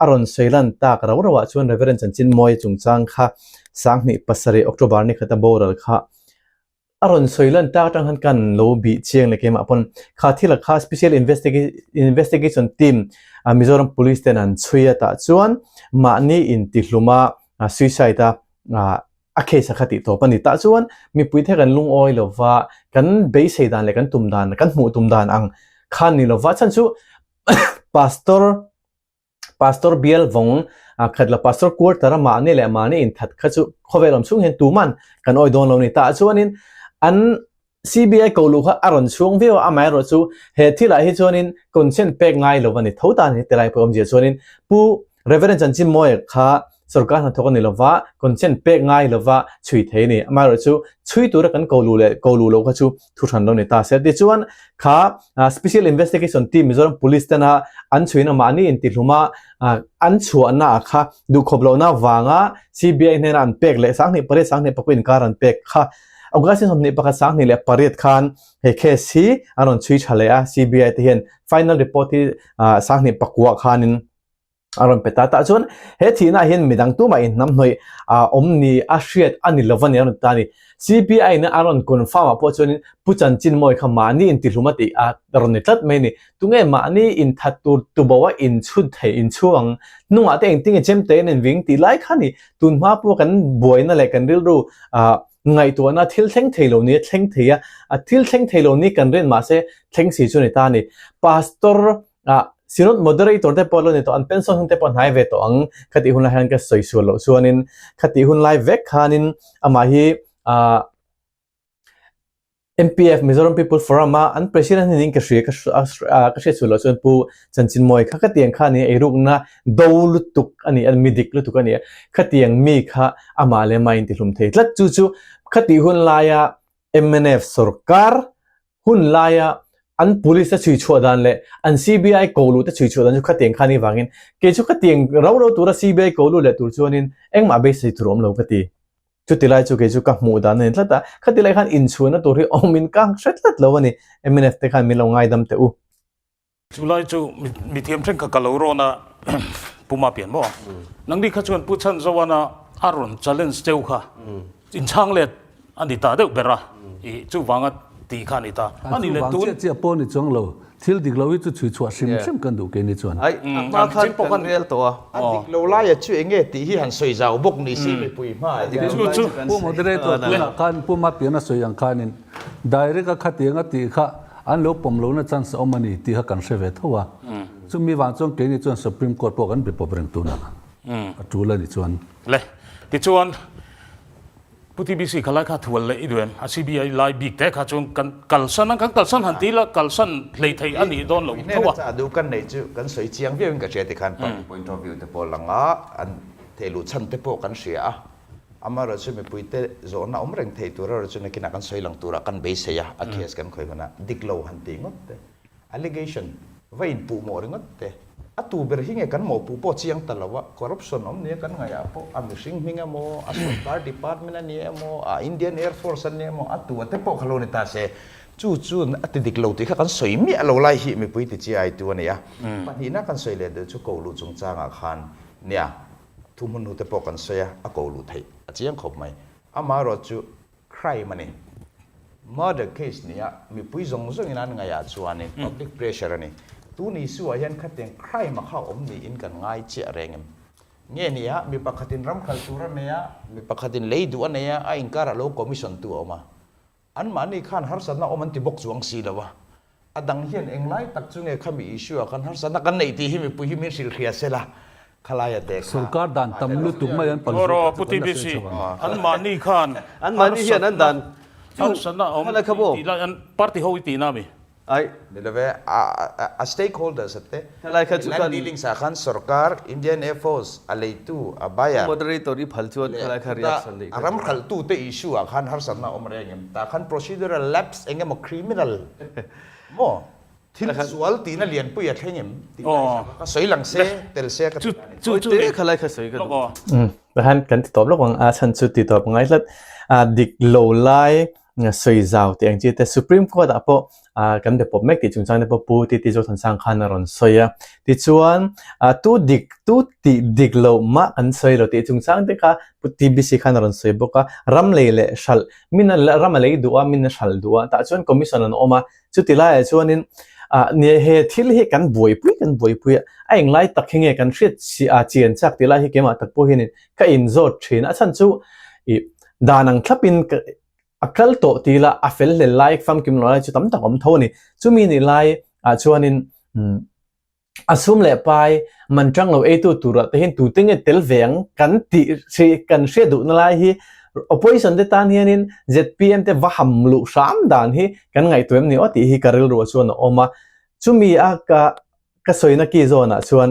a rawn sawi lan tak rau rauah chuan Reverend Chanchinmawia chungchang kha 2007 October ni khata boral kha A rawn sawi lan tak atang khan kan lo bih chiang leh keimah pawn kha thil a kha Special Investigation Team Mizoram Police ten an chhui a tah chuan mahni intihlum a suicide a a case a kha tih tawp a ni. Tah chuan mipui te kan lungawi lova kan beisei dan leh kan tum dan kan hmuh tum dan ang khan ni lova chhan chu Pastor Pastor bial vawng khat la Pastor quarter a mahni leh mahni inthat kha chu khawvel awm chhung hian tuman kan awi dawn lo ni. Tah chuanin an CBI ko luh kha a rawn chhung viau a, amaherawh chu he thilah hi chuanin consent pek ngai lo a ni tho ta a ni tilai pawh awmzia chuanin Pu Reverend Chanchinmawia kha sorkar hnathawk a ni lova, consent pek ngai lova chhui thei a ni. Amaherawh chu chhui tura kan ko luh leh ko luh loh kha chu thu hran lo ni ta se. Tichuan kha Special Investigation Team Mizoram Police tena an chhuina mahni intihlum a an chhuahna ah kha duhkhawp lohna vanga CBI hnena an pek leh 28 21 inkar an pek kha August 21 28 khan he case hi an rawn chhui tha leh a CBI te hian final report hi 29 khanin a rawn pe ta. Tah chuan he thihna ah hian midang tumah inhnam hnawih awm ni a hriat a ni lova ni a rawn ti ta a ni. CBI in a rawn confirm ah pawh chuanin Pu Chanchinmawii kha mahni intihlum a tih a rawn ni tlat mai a ni. Tunge mahni inthat tur tubo a inchhun thei inchhu ang hnungah te engtin nge chem te in inving tih lai kha a ni. Tun hma pawh kan buaina leh kan rilru ngaihtuahna thil thleng thei lo ni a thleng thei a, a thil thleng thei lo ni kan rin mahse thleng si chu a ni ta a ni. Pastor Ah, Synod Moderator te pawh lo ni tawh, an pension hun te pawh hnai ve tawh ang. Khatih hun lai hian ka sawi sual loh chuanin, khatih hun lai vek khanin amah hi ah MPF, Mizoram People Forum a an President hi niin ka hria, ka ka hriat sual loh chuan Pu Chanchinmawii kha khatiang kha a ni a, eirukna do lutuk a ni a, mi dik lutuk a ni a. Khatiang mi kha amah leh amah a intihlum thei tlat. Chu chu khatih hun laia mnf sorkar hun laia an police te chhui chhuah dan leh an CBI ko luh te chhui chhuah dan chu khatiang khan i vangin kei chu khatiang ro ro tura CBI ko luh leh tur chuanin engmah beisei tur awm lo ka ti. Chuti lai chu kei chu ka hmuh dan a ni tlat a, khati lai khan inchhuahna tur hi awmin ka hre tlat lo a ni. Mnf te khan min lo ngaidam teh u.
Chulai chu mithiam thenkhat ka lo rawn a, Pu Mapian maw? Nangni kha chuan Pu Chhanzoana a rawn challenge cheu kha inchhang let a ni ta deuh ber a, i chuvanga tih kha a ni ta.
A ni leh tun. Chuvang chiah chiah pawh a ni chuang lo. Thil dik lo hi chu chhui chhuah hrim hrim kan duh keini chuan.
Ai, a hma khan kan rel tawh a.
A dik lo laia chu eng nge tih hi han sawi zau bawk ni se mipui hmaah hian.
Chu chu.
Pu Moderator tunah khan Pu Mapiana sawi ang khanin direct a khatiang a tih kha An lo pawm lohna chance a awm a ni tih kha kan hre ve tho a. Chumi vang chuan keini chuan Supreme Court pawh kan be pawp reng tunah a tul a ni chuan.
Le, tichuan Pu TBC kha lai kha thual leh i duh em? A CBI lai bik te kha chuan kan kalsan a, kan kalsan han ti la, kalsan hlei thei a nih dawn lo tho a.
Hnena cha duh kan neih chu kan sawi chiang viau in ka hria tikhan party point of view te pawh lang a, an thehluh chhan te pawh kan hria a. Amaherawhchu chu mipuite zawhna awm reng thei tur erawh chu nakinah kan sawi lang turah kan beisei a, a case kan khawih hunah dik lo han tih ngawt te, allegation va inpuh mawh ringawt te, a tu ber hi nge kan mawhpuh pawh chiang ta lo a, corruption awm nia kan ngaihah pawh a mihring hming emaw, a sorkar department a ni emaw, a Indian Air Force a ni emaw, a tu a te pawh kha lo ni ta se, chu chu a ti dik lo tih kha kan sawi miah lo lai hi mipui ti chiai tu a ni a. Pahnihna kan sawi leh deuh chu ko luh chungchangah khan nia. Thuhmun hnute pawh kan sawi a, a ko luh theih a chiang khawp mai. Amaherawh chu crime a ni. Murder case nia mipui zawng zawngin an ngaihah chuanin public pressure a ni. Tun issue ah hian khatiang crime a kha awm niin kan ngai chiah reng em? Nge nia mi pakhatin ram khalh tur a nei a, mi pakhatin lei duh a nei a, a inkarah lo commission tu a awm a. Anmahni khan harsatna awm an ti bawk chuang si lo a, a dang hian englai tak chu nge khami issue ah khan harsatna kan neih tih hi mipui hi min hrilh hria se la, khalai a te kha.
Sorkar dan tam lutuk mai an pal
zui kha chu kan la sawi chho ang. Anmahni khan
Anmahni hian an dan
chu harsatna awm tih lai an party ho i tihna a mi?
Ai.
Ni love, a stakeholders a te,
Helai kha chu
land
kan.
dealings ah khan sorkar, Indian Air Force, a leitu, a buyer,
Moderator i phal chuan
leh
khalai kha
chuta
reaction neih
a
kha
ram
chu.
khalhtu te issue ah khan harsatna a awm reng em? Tah khan procedural lapse eng emaw criminal maw thil sual tihna lianpui a thleng em tih lai kha ka sawi lang se, tel se ka ti ta a ni.
Chu chu
Te khalai kha sawi ka duh.
Tahan kan ti tawp lawk ang a chhan chu ti tawp ngai tlat. Dik lo lai sawi zau tih ang chi te Supreme Court ah pawh kan be pawp mek tih chungchang te pawh Pu TT Zothansang khan a rawn sawi a. Tichuan tu dik tu tih dik loh mah kan sawi lo tih chungchang te kha Pu TBC khan a rawn sawi bawk a. Ram lei leh hralh min a ram a lei duh a min a hralh duh a tah chuan commission an awm a. Chuti laiah chuanin he thil hi kan buaipui kan buaipui a a englai tak hi nge kan hriat chian chak tih lai hi keimah tak pawh hianin ka inzawt thin a. A chhan chu ih dan ang thlapin ka a kal tawh ti ila a fel hlel lai famkim lo lai chu tam tak awm tho a ni. Chumi ni lai ah chuanin a sum leh pai man tang lo eitu turah te hian tute nge tel ve ang kan tih hri kan hriat duhna lai hi opposition te tan hianin zpm te va ham luh hram dan hi kan ngaihtuah em ni aw tih hi ka rilruah chuan a awm a. Chumi a ka ka sawina ki zawnah chuan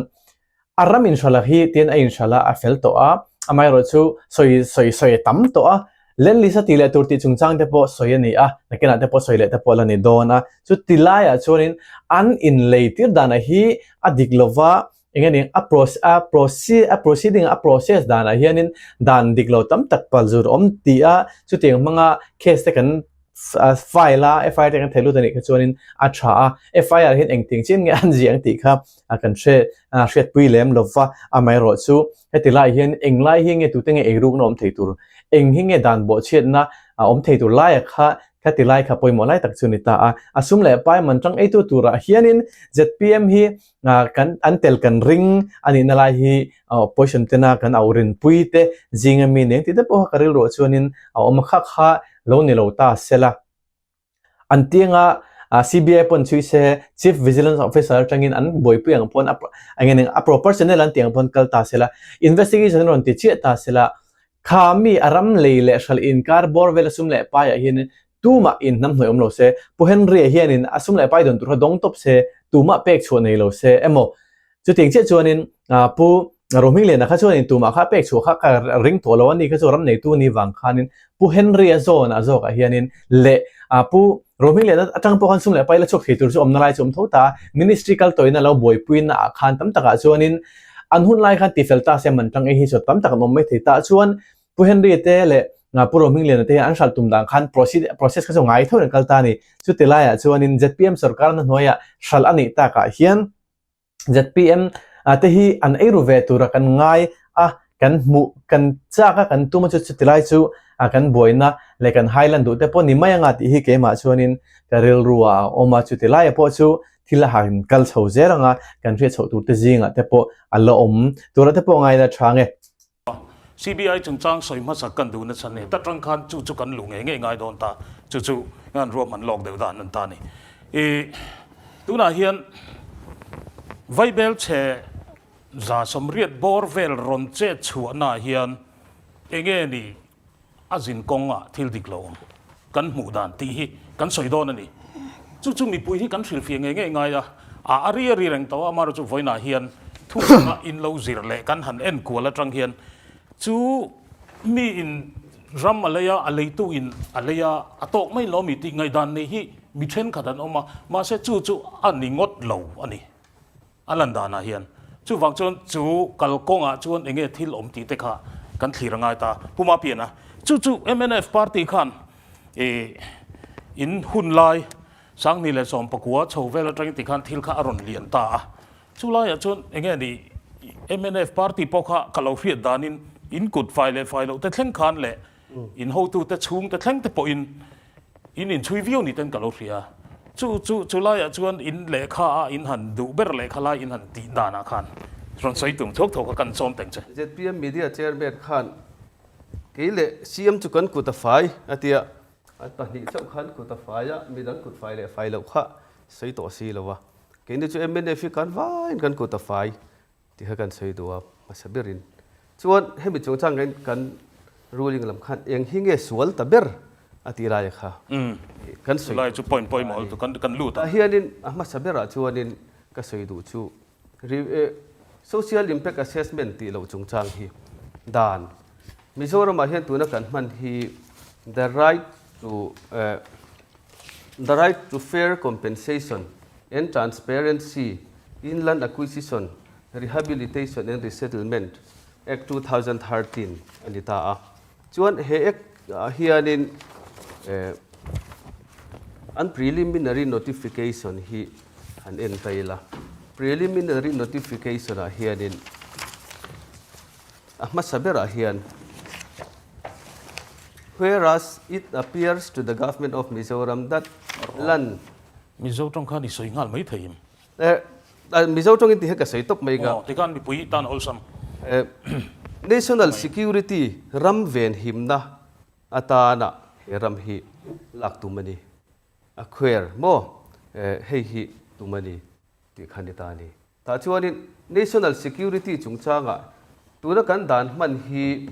A ram inhralh hi tiin a inhralh a, a fel tawh a, amaherawh chu sawi sawi sawi a tam tawh a, Lenlisa tih leh tur tih chungchang te pawh sawi a ni a, nakinah te pawh sawi leh te pawh la ni dawn a, chuti laiah chuanin an inlei tir danah hi a dik lova eng nge ning a a a proceeding a process danah hianin dan dik lo tam tak pal zur awm tih a, chutiang hmanga case te kan file a FIR te kan thei lut a nih kha chuanin a tha a, FIR hian engtiang chian nge an ziah ang tih kha kan hre hriatpui lem lo va, amaherawh chu heti lai hian eng lai hi nge tute nge eirukna awm thei tur, eng hi nge dan bawhchhiatna awm thei tur laia kha khati lai kha pawimawh lai tak chu ni ta a, a sum leh pai man tang eitu turah hianin zpm hi kan an tel kan ring a nihna lai hi opposition tena kan au rinpui te zinga mi nen tih te pawh kha ka rilruah chuanin a awm a kha kha lo ni lo ta sela. An tianga CBI pawn chhui se Chief Vigilance Officer atangin an buaipui ang pawn eng a proper channel an tih ang pawn kal ta sela investigation an rawn ti chiah ta sela kha mi a ram lei leh hralh inkar bawr vel a sum leh paiah hianin tumah inhnamhnawih awm lo se Pu Henry-a hianin a sum leh pai dawn tur kha dawng tawp se tumah pek chhuah nei lo se emaw Chutiang chiah chuanin Pu Rohmingliana kha chuanin tumah kha pek chhuah kha ka ring tawh lo a ni kha chu ram neitu ni vang khanin Pu Henry-a zawn a zawkah hianin leh Pu Rohmingliana atang pawh khan sum leh pai la chhuak thei tur chu awmna lai chu awm tho ta a, Ministry kal tawina lo buaipuina ah khan tam takah chuanin an hun lai khan tifel ta se man tang ei hi chu tam tak an awm mai thei ta chuan Pu Henry-a te leh. Pu Rohmingliana te hian an hralh tum dan khan process kha chu ngai tho in an kal ta a ni. Chuti laiah chuanin zpm sorkarna hnuaiah hralh a nih takah hian zpm te hi an ei ru ve tura kan ngai a, kan hmuh, kan chak a, kan tum a chu chuti lai chu kan buaina leh kan hai lan duh te pawh ni mai anga tih hi keimah chuanin ka rilru ah a awm a. Chuti laiah pawh chu thil a han kal chho zel anga kan hriat chhoh tur te zingah te pawh a la awm tura te pawh ngaina tha nge.
CBI chungchang sawi hmasak kan duhna chhan ni ta tang khan chu chu kan luh ngei ngei ngai dawn ta, chu chu an ruahman lawk deuh dan an ta ni. I tunah hian Vaibel chhe 180 bawr vel rawn chet chhuahnaah hian enge ni A zin kawngah thil dik lo awm kan hmuh dan tih hi kan sawi dawn a ni. Chu chu mipui hi kan hrilhfiah ngei ngei ngai a, a a ri a ri reng tawh a, amaherawhchu chu vawiinah hian thu hranga in lo zir leh kan han en kual atang hian chu mi in ram a lei a, a leitu in a lei a, a tawk mai lo mi tih ngaihdan nei hi mi thenkhat an awm a, mahse chu chu a ni ngawt lo a ni. A lan danah hian chuvang chuan chu kalkawngah chuan enge thil awm tih te kha kan thlir a ngai ta. Pu Mapiana, chu chu mnf party khan ih in hun lai 2019 chho vel atangin tikhan thil kha a rawn lian ta a. Chu laiah chuan enge ni mnf party pawh kha ka lo hriat danin in kut fai leh fai loh te thleng khan leh in hotute chhungte thleng te pawhin In inchhui viau ni ten ka lo hria. Chu chu chu laiah chuan in lehkha a in han duh ber lehkha lai in han tih danah khan rawn sawi tum thuak thuak a kan sawm teng che.
Zpm Media Chairman khan kei leh CM chu kan kut a fai a tia, an pahnih chauh khan kut a fai a, midang kut fai leh fai loh kha sawi tawh si lo a. Keini chu mnf hi kan vaiin kan kut a fai. Ti kha kan sawi duh a, hmasa berin. Chuan hemi chungchang hian kan ruling lam khan eng hi nge sual ta ber a tih laia kha kan sawi
Chulai chu point pawimawh lutuk kan kan lut a.
Tah hianin a hmasa berah chuanin ka sawi duh chu social impact assessment tih loh chungchang hi dan Mizoramah hian tuna kan hman hi the right to The right to fair compensation and transparency in land acquisition, rehabilitation and resettlement Act 2013 a ni ta a. Chuan he Act ah hianin an preliminary notification hi han en ta ila. Preliminary notification ah hianin A hmasa berah hian, Whereas it appears to the Government of Mizoram that land.
Mizo tawng khan i sawi nghal mai thei em?
Eh, Mizo tawngin ti hi ka sawi tawp mai ka.
Aw, tikhan mipui tan awlsam.
Eh, National Security ram venhimna atana he ram hi lak tum a ni. Acquire maw? Eh, hei hi tum a ni tih kha ni ta a ni. Tah chuanin National Security chungchangah tuna kan dan hman hi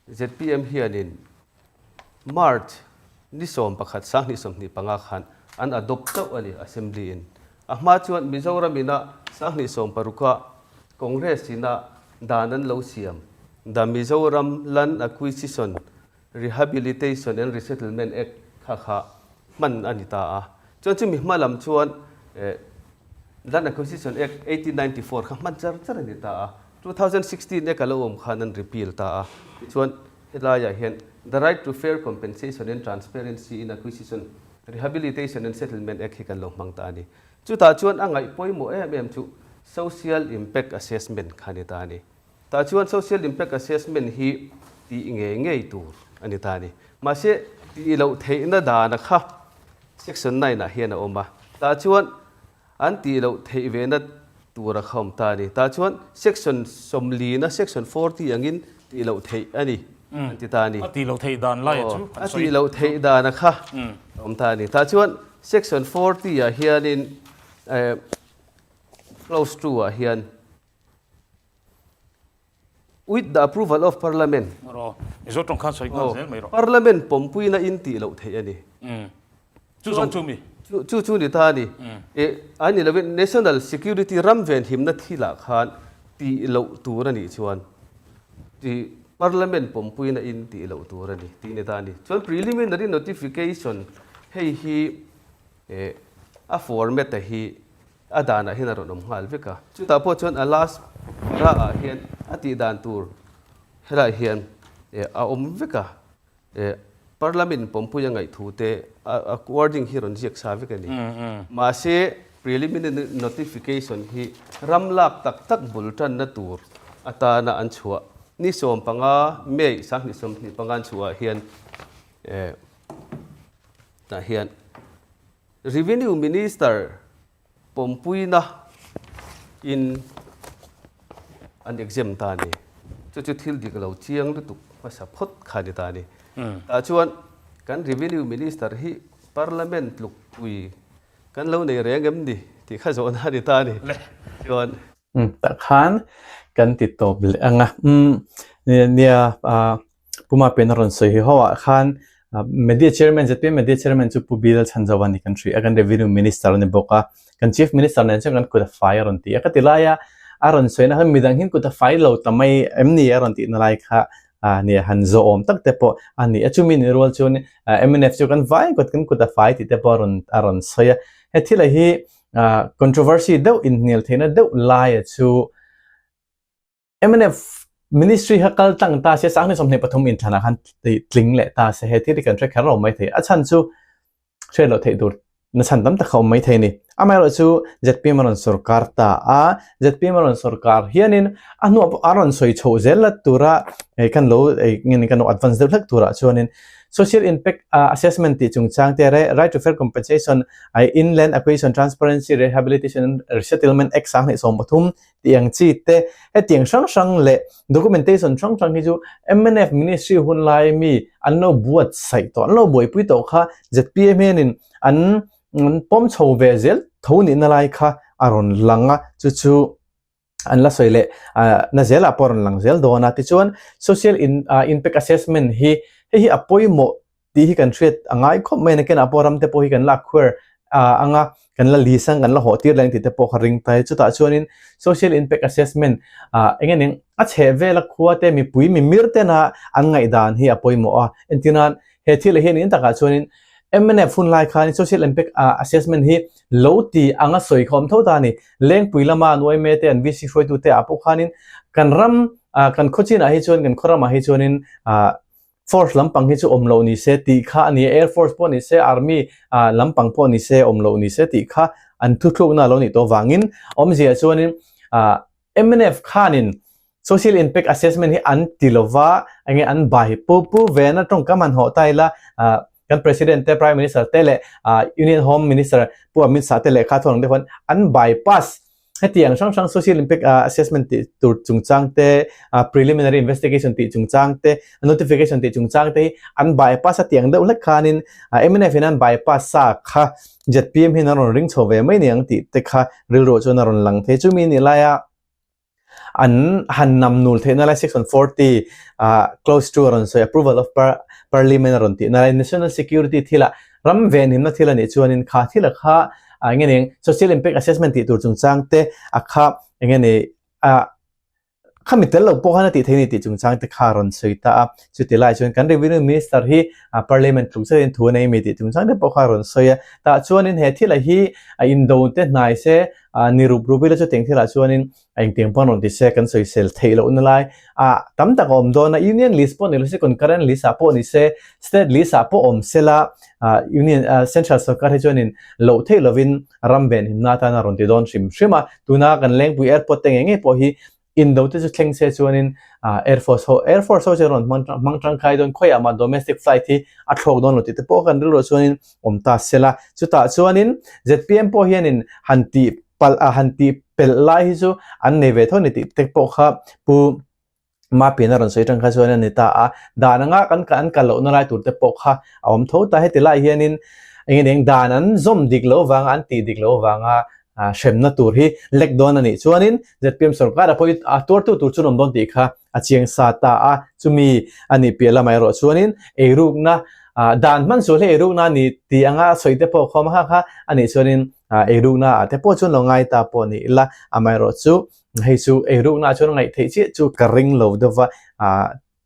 zpm hianin March ni 11 2025 khan an adopt chauh a ni Assembly in. A hma chuan Mizoram ina 2016 a Congress ina dan an lo siam The Mizoram Land Acquisition Rehabilitation and Resettlement Act kha kha hman a ni ta a. Chuan chumi hma lam chuan Land Acquisition Act 1894 kha hman char char a ni ta a. 2016 Act a lo awm khan an repeal ta a. Tichuan helaiah hian The Right to Fair Compensation and Transparency in Acquisition, Rehabilitation and Settlement Act hi kan lo hmang ta a ni. Chutah chuan a ngaih pawimawh em em chu Social Impact Assessment kha a ni ta a ni. Tah chuan Social Impact Assessment hi tih ngei ngei tur a ni ta a ni. Mahse, tih loh theihna dana kha Section 9 ah hian a awm a. Tah chuan an tih loh theih vehna tur a kha awm ta a ni. Tah chuan Section 40 na Section 40 angin tih loh theih a ni an ti ta a ni.
A tih loh theih dan laia chu
an sawi. A tih loh theih dana kha a awm ta a ni. Tah chuan Section 40 ah hianin Clause 2 ah hian With the approval of Parliament.
Rawh. Mizo tawng khan sawi nghal zel mai rawh.
Parliament pawmpuina in tih loh theih a ni.
Chu zawng chu mi?
Chu chu ni ta a ni. E, a ni lovin National Security ram venhimna thilah khan tih loh tur a nih chuan tih Parliament pawmpuina in tih loh tur a ni tih ni ta a ni. Chuan preliminary notification hei hi e, a format a hi A danah hian a rawn awm nghal vek a. Chutah pawh chuan a last ra ah hian a tih dan tur helaiah hian. A awm vek a, Parliament pawmpui a ngaih thu te a wording hi rawn ziak sa vek a ni. Mahse, preliminary notification hi ram lak tak tak bul tanna tur atana an chhuah ni 15 May 2025 an chhuah ah hian tah hian Revenue Minister Pawmpuina in an exam ta a ni. Chu chu thil dik lo chiang lutuk hmasa phawt kha a ni ta a ni. Tah chuan kan Revenue Minister hi Parliament tluk pui kan lo nei reng em ni tih kha zawhna a ni ta a ni. Chuan.
Tah khan kan ti tawp leh ang a. Nia Puma pen a rawn sawi hi ho ah khan Media Chairman ZPM Media Chairman chu Pu Bill Chhanzova ni kan hria a, kan Revenue Minister a ni bawk a, kan Chief Minister nen chuan kan kut a fai a rawn ti a, ka ti lai a, a rawn sawi na khan midang hian kut a fai lo ta mai em ni a rawn tih na lai kha nia han zawhawm tak te pawh a ni a, chumi ni rual chuan mnf chu kan vai kut kan kut a fai tih te pawh a rawn a rawn sawi a, he thil a hi controversy deuh inhnial theihna deuh lai a chu Mnf Ministry kha kal tlang ta se, 2023 inthlanah khan tling leh ta se, he thil hi kan hre kher lo mai thei. A chhan chu hriat loh theih tur na chhan tam tak kha awm mai thei a ni. Amaherawh chu zpm a rawn sawrkar ta a, zpm a rawn sawrkar hianin a hnuah pawh a rawn sawi chhoh zel la tura hei kan lo nge ni kan lo advance deuh hlek turah chuanin Social Impact Assessment tih chungchang te Right to Fair Compensation, Inland Acquisition Transparency Rehabilitation and Resettlement Act 2013 Tiang chi te, hetiang hrang hrang leh documentation hrang hrang hi chu mnf ministry hun lai mi an lo buatsaih tawh, an lo buaipui tawh kha zpm hianin an pawm chho ve zel tho nihna lai kha a rawn lang a, chu chu an la sawi leh na zelah pawh a rawn lang zel dawn a. Tichuan social impact assessment hi hei hi a pawimawh tih hi kan hriat a ngai khawp mai a, nakinah pawh ram te pawh hi kan lak khuar anga kan la lis ang kan la hawh tir leh ang tih te pawh ka ring ta e. Chutah chuanin social impact assessment eng nge ning a chheh vela khua te mipui mimir tena an ngaihdan hi a pawimawh a, entirnan he thil ah hian in takah chuanin mnf hun lai khan social impact assessment hi lo ti anga sawi kha awm tho ta a ni. Lengpui lama an uaime te an VC hruaitu te ah pawh khanin kan ram kan khaw chinah hi chuan kan khaw ramah hi chuanin Force lampang hi chu awm loh ni se tih kha a ni a, Air Force pawh ni se, Army lampang pawh ni se awm loh ni se tih kha an thuthlukna a lo nih tawh vangin awmzia chuanin mnf khanin Social Impact Assessment hi an ti lova enge an bai pu pu vena tawngkam han hawh ta ila kan President te, Prime Minister te leh Union Home Minister Pu Amit Shah te lehkha thawh ang te khuan an bypass Hetiang hrang hrang Social Impact Assessment tih tur chungchang te, Preliminary Investigation tih chungchang te, Notification tih chungchang te hi an bypass a tiang deuh hlek khanin mnf in an bypass sa kha zpm hian an rawn ring chho ve mai ni ang tih te kha rilruah chuan a rawn lang thei. Chumi ni laia an han nam nul theihna lai Section 40 clause 2 a rawn sawi Approval of Parliament a rawn tihna lai National Security thilah Ram venhimna thil a nih chuanin kha thil a kha eng nge ni social impact assessment tih tur chungchang te a kha eng nge ni ah khami tel lo pawh khan a tih theih a ni tih chungchang te kha a rawn sawi ta a. Chuti lai chuan kan revenue minister hi parliament tluk zetin thu a nei mi tih chungchang te pawh kha a rawn sawi a. Tah chuanin he thil a hi a indo te hnai se ni rup rup ila chutiang thilah chuanin A engtiang pawh an rawn ti se kan sawisel theih lohna lai ah tam tak a awm dawn a, Union list pawh ni lo se concurrent list ah pawh ni se state list ah pawh awm se la ah Union ah Central sorkar hi chuanin loh theih lovin ram venhimna atan a rawn ti dawn hrim hrim a, tuna kan Lengpui airport te ngei ngei pawh hi indo te chu thleng se chuanin ah Air Force ho Air Force ho chu an rawn hmang hmang tangkai dawn khawiah mah domestic flight hi a thlawk dawn lo tih te pawh kan rilruah chuanin awm ta se la, chutah chuanin zpm pawh hianin han tih palh a han tih pelh lai hi chu an nei ve tho ni tih te pawh kha Pu Mapian a rawn sawi tang kha chuan a ni ta a, dan anga kan an kal lohna lai tur te pawh kha a awm tho ta. Heti lai hianin eng nge eng dan an zawm dik loh vanga an tih dik loh vanga hremna tur hi lek dawn a nih chuanin zpm sorkar a pawh hi a tuartu tur chu an awm dawn tih kha a chiang sa ta a, chumi a nih piah lamah erawh chuanin eirukna dan hman sual hi eirukna a ni tih anga sawi te pawh khawm a kha kha a nih chuanin eirukna ah te pawh chuan lo ngai ta pawh ni ila, amaherawh chu hei chu eirukna ah chuan ngaih theih chiah chu ka ring lo deuh va,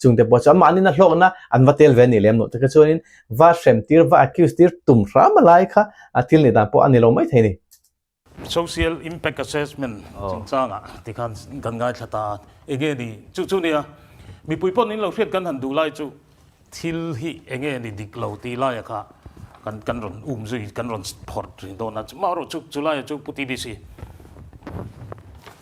chung te pawh chu amahni na hlawkna an va tel ve a nih lem loh te kha chuanin va hrem tir va accuse tir tum hram a lai kha a thil nih dan pawh a ni lo mai thei a ni.
Social Impact Assessment chungchangah tikhan kan ngaithla ta a, enge ni chu chu nia. Mipui pawn in lo hriat kan han duh lai chu thil hi enge ni dik lo tih laia kha kan kan rawn um zui kan rawn phawrh thin dawn a, chumah erawh chu chu laia chu Pu TBC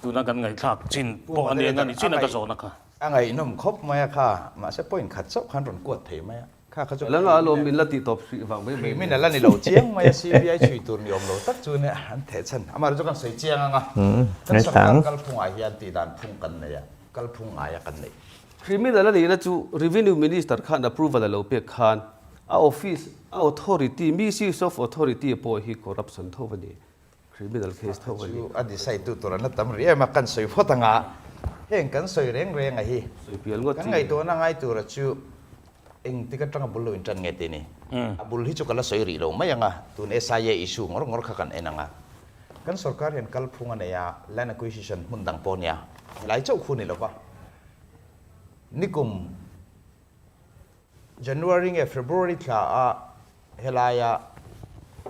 tuna kan ngaihthlak chin pawh a ni eng a ni chin a ka zawhna kha.
A ngaihnawm khawp mai a kha, mahse point khat chauh khan rawn kuat thei mai a. Kha kha chu
Langa alawm min la tih tawp hrih vang mai mai.
Min ala ni lo chiang mai a CBI chhui tur ni awm lo tak chu nia an theh chhan. Amaherawhchu kan sawi chiang ang a, kan sorkar kalphungah hian tih dan phung kan nei a, kalphung ngaia kan neih.
Criminal a nihna chu Revenue Minister khan approval a lo pek khan a office, a authority, misuse of authority pawh hi corruption tho a ni. Criminal case tho a ni.
Chu a decide tu tur an la tam rih em a, kan sawi phawt ang a, heng kan sawi reng reng a hi,
Sawi pial ngawt
kan
chi.
ngaihtuahna ngai tura chu engtik atanga bul lo intan nge tih ni. A bul hi chu ka la sawi rih lo mai ang a, tun SIA issue ngawr ngawr kha kan en ang a. Kan sorkar hian kalphung a nei a, land acquisition hmun dang pawh nia, helai chauh khu ni lova, nikum January nge February thla a helaia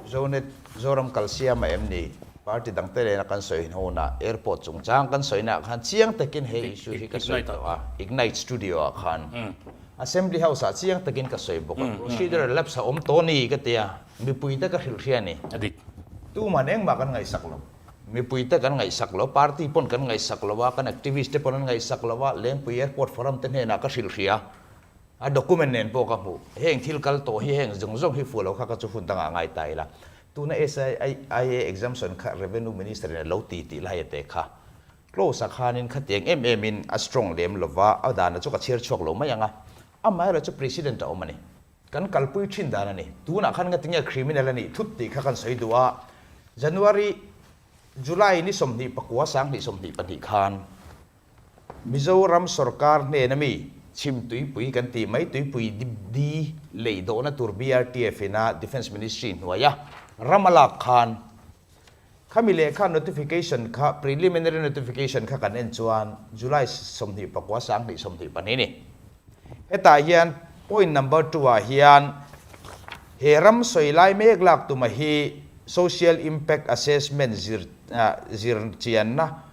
Zonet Zoram kalsiam a em ni? Party dangte lena kan sawi hnawna airport chungchang kan sawina ah khan chiang takin he issue hi ka sawi tawh a, Ignite Studio ah khan Assembly House ah chiang takin ka sawi bawk a, procedural lapse a awm tawh ni ka ti a, mipuite ka hrilh hria a ni. Tuman engmah kan ngaihsak lo. Mipuite kan ngaihsak lo, party pawn kan ngaihsak lo a, kan activist te pawn an ngaihsak lo a, Lengpui Airport Forum te hnenah ka hrilh hria. A document nen pawh ka hmuh. Heng thil kal tawh hi heng zawng zawng hi fuh lo kha ka chu hun dangah ngai ta ila. Tuna SIA exemption kha Revenue Minister in a lo ti tih lai a te kha. Close ah khanin khatiang em em in a strong lem lova, a dana chu ka chhiar chhuak lo mai ang a. Amaherawhchu chu President a awm a ni. Kan kalpui thin dan a ni. Tunah khan ngatinge criminal a nih thut tih kha kan sawi duh a. January, July ni 29 2022 khan Mizoram sorkar hnena mi chhim tuipui kan tih mai tuipui di lei dawhna tur BRTF ina Defence Ministry hnuaia ram a lak khan khami lehkha notification kha preliminary notification kha kan en chuan July 29 2022 ni. Hetah hian point number 2 ah hian he ram sawi lai mek lak tuma hi social impact assessment zir zir chianna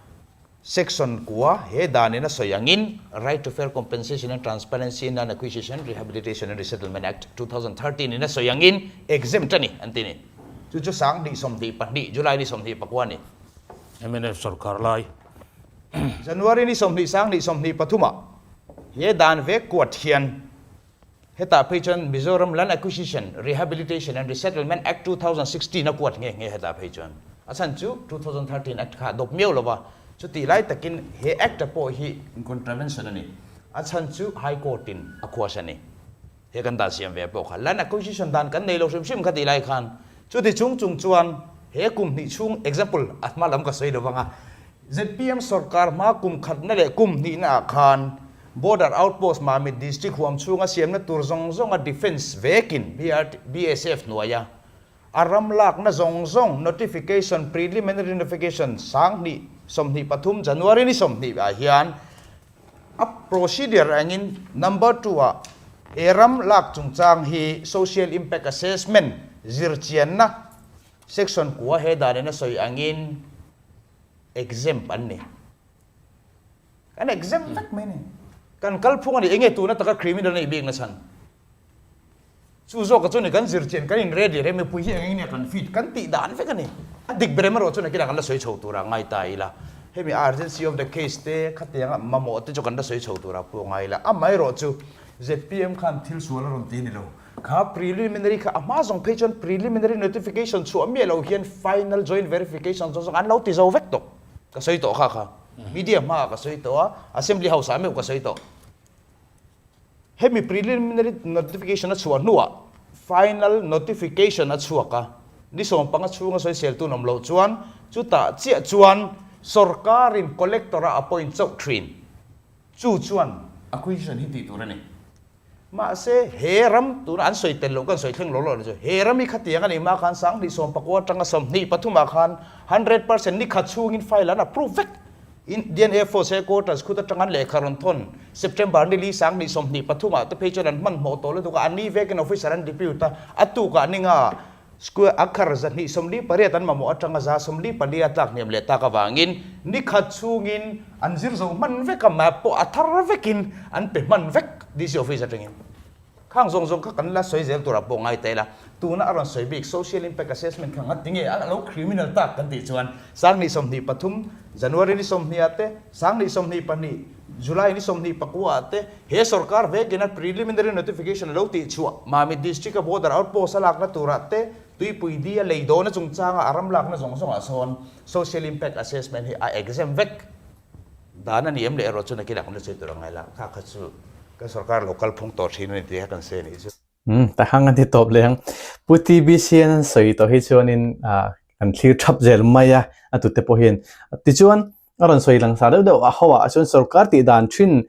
Section kua, he danin a sawi angin Right to Fair Compensation and Transparency in Land Acquisition, Rehabilitation and Resettlement Act, 2013 in a sawi angin exempt a ni, an ti ni. Chu chu 2022, July ni 24 a ni.
Mnf sorkar lai.
January ni 20 2023 ah he dan vek kuat hian hetah phei chuan Mizoram Land Acquisition, Rehabilitation and Resettlement Act 2016 a kuat nghe nghe hetah phei chuan a chhan chu 2013 Act kha a dawp miau lo va, chutih lai takin he Act a pawh hi in contravention a ni, a chhan chu High Court in a khuas a ni. He kan dan siam ve pawh kha Land Acquisition dan kan nei lo hrim hrim kha tih lai khan chuti chung chung chuan he kum hnih chhung example a hma lam ka sawi lo vang a, zpm sorkar hma kum khatna leh kum hnihna ah khan Border Outpost Mamit District huam chhunga siamna tur zawng zawnga Defence vekin BSF hnuaia a ram lakna zawng zawng notification preliminary notification 2023 January ni 20 ah hian a procedure angin number 2 ah he ram lak chungchang hi Social Impact Assessment zirchianna section kua he danin a sawi angin exempt an ni. Kan exempt vek mai ni. Kan kalphung a ni, enge tuna taka criminal a nih bik na chhan? Chu zawka chu ni kan zir chian, kan in ready reng mipui hi eng eng nge kan fit, kan tih dan vek a ni. A dik ber erawh chu nakinah kan la sawi chho tura ngai ta ila. Hemi urgency of the case te khatianga mamawh te chu kan la sawi chho tura pawh ngai ila. Amaherawh chu zpm khan thil sual a rawn ti ni lo. Kha preliminary kha a hma zawng phei chuan preliminary notification chhuah miah lo hian final joint verification zawng zawng an lo ti zo vek tawh. Ka sawi tawh kha kha. Media hmaah ka sawi tawh a, Assembly House ah meuh ka sawi tawh. Hemi preliminary notification a chhuah hnuah final notification a chhuak a, ni 15 chhunga sawisel tun awm loh chuan chutah chiah chuan sorkarin collector a appoint chauh thin. Chu chuan acquisition hi tih tur a ni. Mahse, he ram tuna an sawi tel loh kan sawi thleng lo lo chu he ram hi khatiang a nih hma khan 2019 atanga 23 ah khan 100% ni khat chhungin file an approve vek. Indian Air Force headquarters khut atanga an lehkha rawn thawn September ni li 2023 ah te phei chuan an hmanhmawh tawh lutuk a, an ni vekin officer an depute a, a tukah ni nga. Square acre 248 an mamawh atanga 144 a tlak hniam leh tak avangin ni khat chhungin an zir zo hman vek a, map pawh a thar vekin an pe hman vek DC office atangin. Khang zawng zawng kha kan la sawi zel turah pawh ngai ta ila, tuna a rawn sawi bik social impact assessment kha ngati nge a lo criminal tak kan tih chuan 2023 January ni 20 ah te, 2022 July ni 24 ah te he sorkar vekin a preliminary notification a lo tih chhuah Mamit District a border outpost a lakna turah te Tuipui di a lei dawna chungchanga a ram lakna zawng zawngah sawn social impact assessment hi a exempt vek. Dan a ni em leh erawh chu nakinah kan la sawi tur a ngai la, kha kha chu kan sorkar lo kal phung tawh thin a ni tih kha kan sawi a nih chu.
Umm, ta hang an ti tawp leh ang. Pu TBC-an an sawi tawh hi chuanin kan thlir thap zel mai a, a tute pawh hian. Tichuan, a rawn sawi lang sa deuh deuh a ho ah chuan sorkar tih dan thin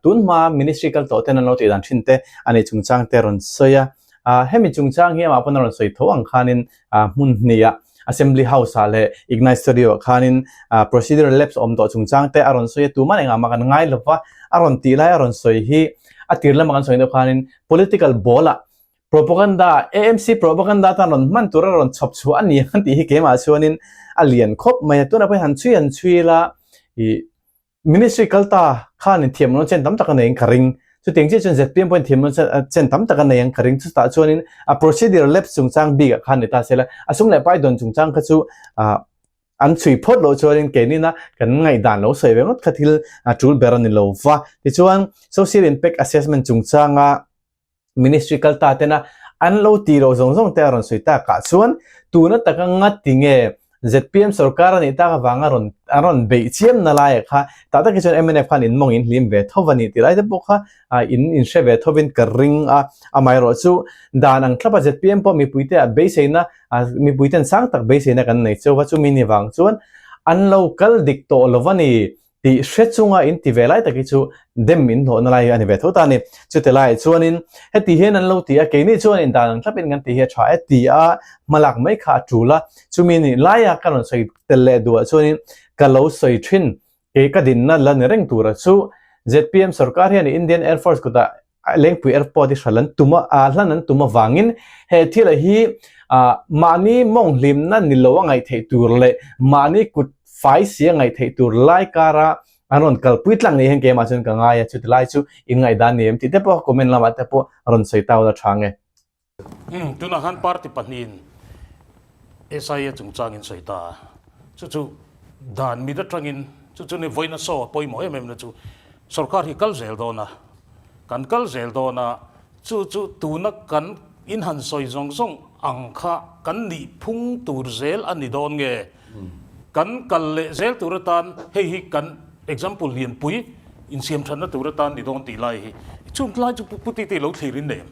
tun hma ministry kal tawh ten an lo tih dan thin te a nih chungchang te a rawn sawi a. Hemi chungchang hi amah pawn a rawn sawi tho ang khanin hmun hnih ah Assembly House ah leh Ignite Studio ah khanin procedural lapse awm tawh chungchang te a rawn sawi a, tuman engah mah kan ngai lo va, a rawn tih lai a rawn sawi hi a tir lama kan sawi deuh khanin political ball ah propaganda AMC propaganda atan rawn hman tur a rawn chhawp chhuah a ni ang tih hi keimah chuanin a lian khawp mai a, tunah pawhin han chhui han chhui ila ih Ministry kal ta khanin thiamloh chen tam tak a nei ang ka ring. Chutiang chiah chuan zpm pawhin thiamloh chen tam tak a nei ang ka ring. Chutah chuanin a procedure lapse chungchang bikah khan ni ta se la, a sum leh pai dawn chungchang kha chu an chhui phawt loh chuanin keinina kan ngaihdan lo sawi ve ngawt kha thil tul ber a ni lo va. Tichuan social impact assessment chungchanga Ministry kal ta tena an lo tih loh zawng zawng te a rawn sawi tak ah chuan tuna taka ngati nge zpm sorkar a nih tak avanga rawn an rawn beih chiam na lai ah kha tah tak hi chuan mnf khan in mawng in hlim ve tho a ni tih lai te pawh kha in in hre ve tho in ka ring a amaherawh chu dan ang thlap a zpm pawh mipui te ah beiseina mipui ten sang tak beiseina kan nei chauh a chumi ni vang chuan an lo kal dik tawh lo a ni. Tih hre chunga in ti ve lai tak hi chu dem in hlawhna lai hi a ni ve tho ta a ni. Chute laiah chuanin heti hian an lo ti a, keini chuan in dan ang thlapin kan ti hi a tha e ti a hmalak mai kha a tul a. Chumi nih laia ka rawn sawi tel leh duhah chuanin ka lo sawi thin kei ka dinna la ni reng tura chu zpm sorkar hian Indian Air Force kutah Lengpui Airport hi hral an tum a, hlan an tum avangin he thil hi mahni mawng hlimna ni lo a ngaih theih tur leh mahni kut fai si a ngaih theih tur lai kara an rawn kalpui tlang ni hian keimah chuan ka ngai a, chuti lai chu in ngaihdan ni em tih te pawh comment lamah te pawh rawn sawi ta ula tha nge.
Umm, tunah khan party pahnihin SIA chungchangin sawi ta a, chu chu dan mit atangin chu chu ni vawiina saw a pawimawh em em na chu sorkar hi kal zel dawn a, kan kal zel dawn a, chu chu tuna kan in han sawi zawng zawng ang kha kan nih phung tur zel a ni dawn nge? Kan kal leh zel tur atan hei hi kan example lianpui insiamthatna tur atan ni dawn tih lai hi chung lai chu pu titi lo thlir in nei em?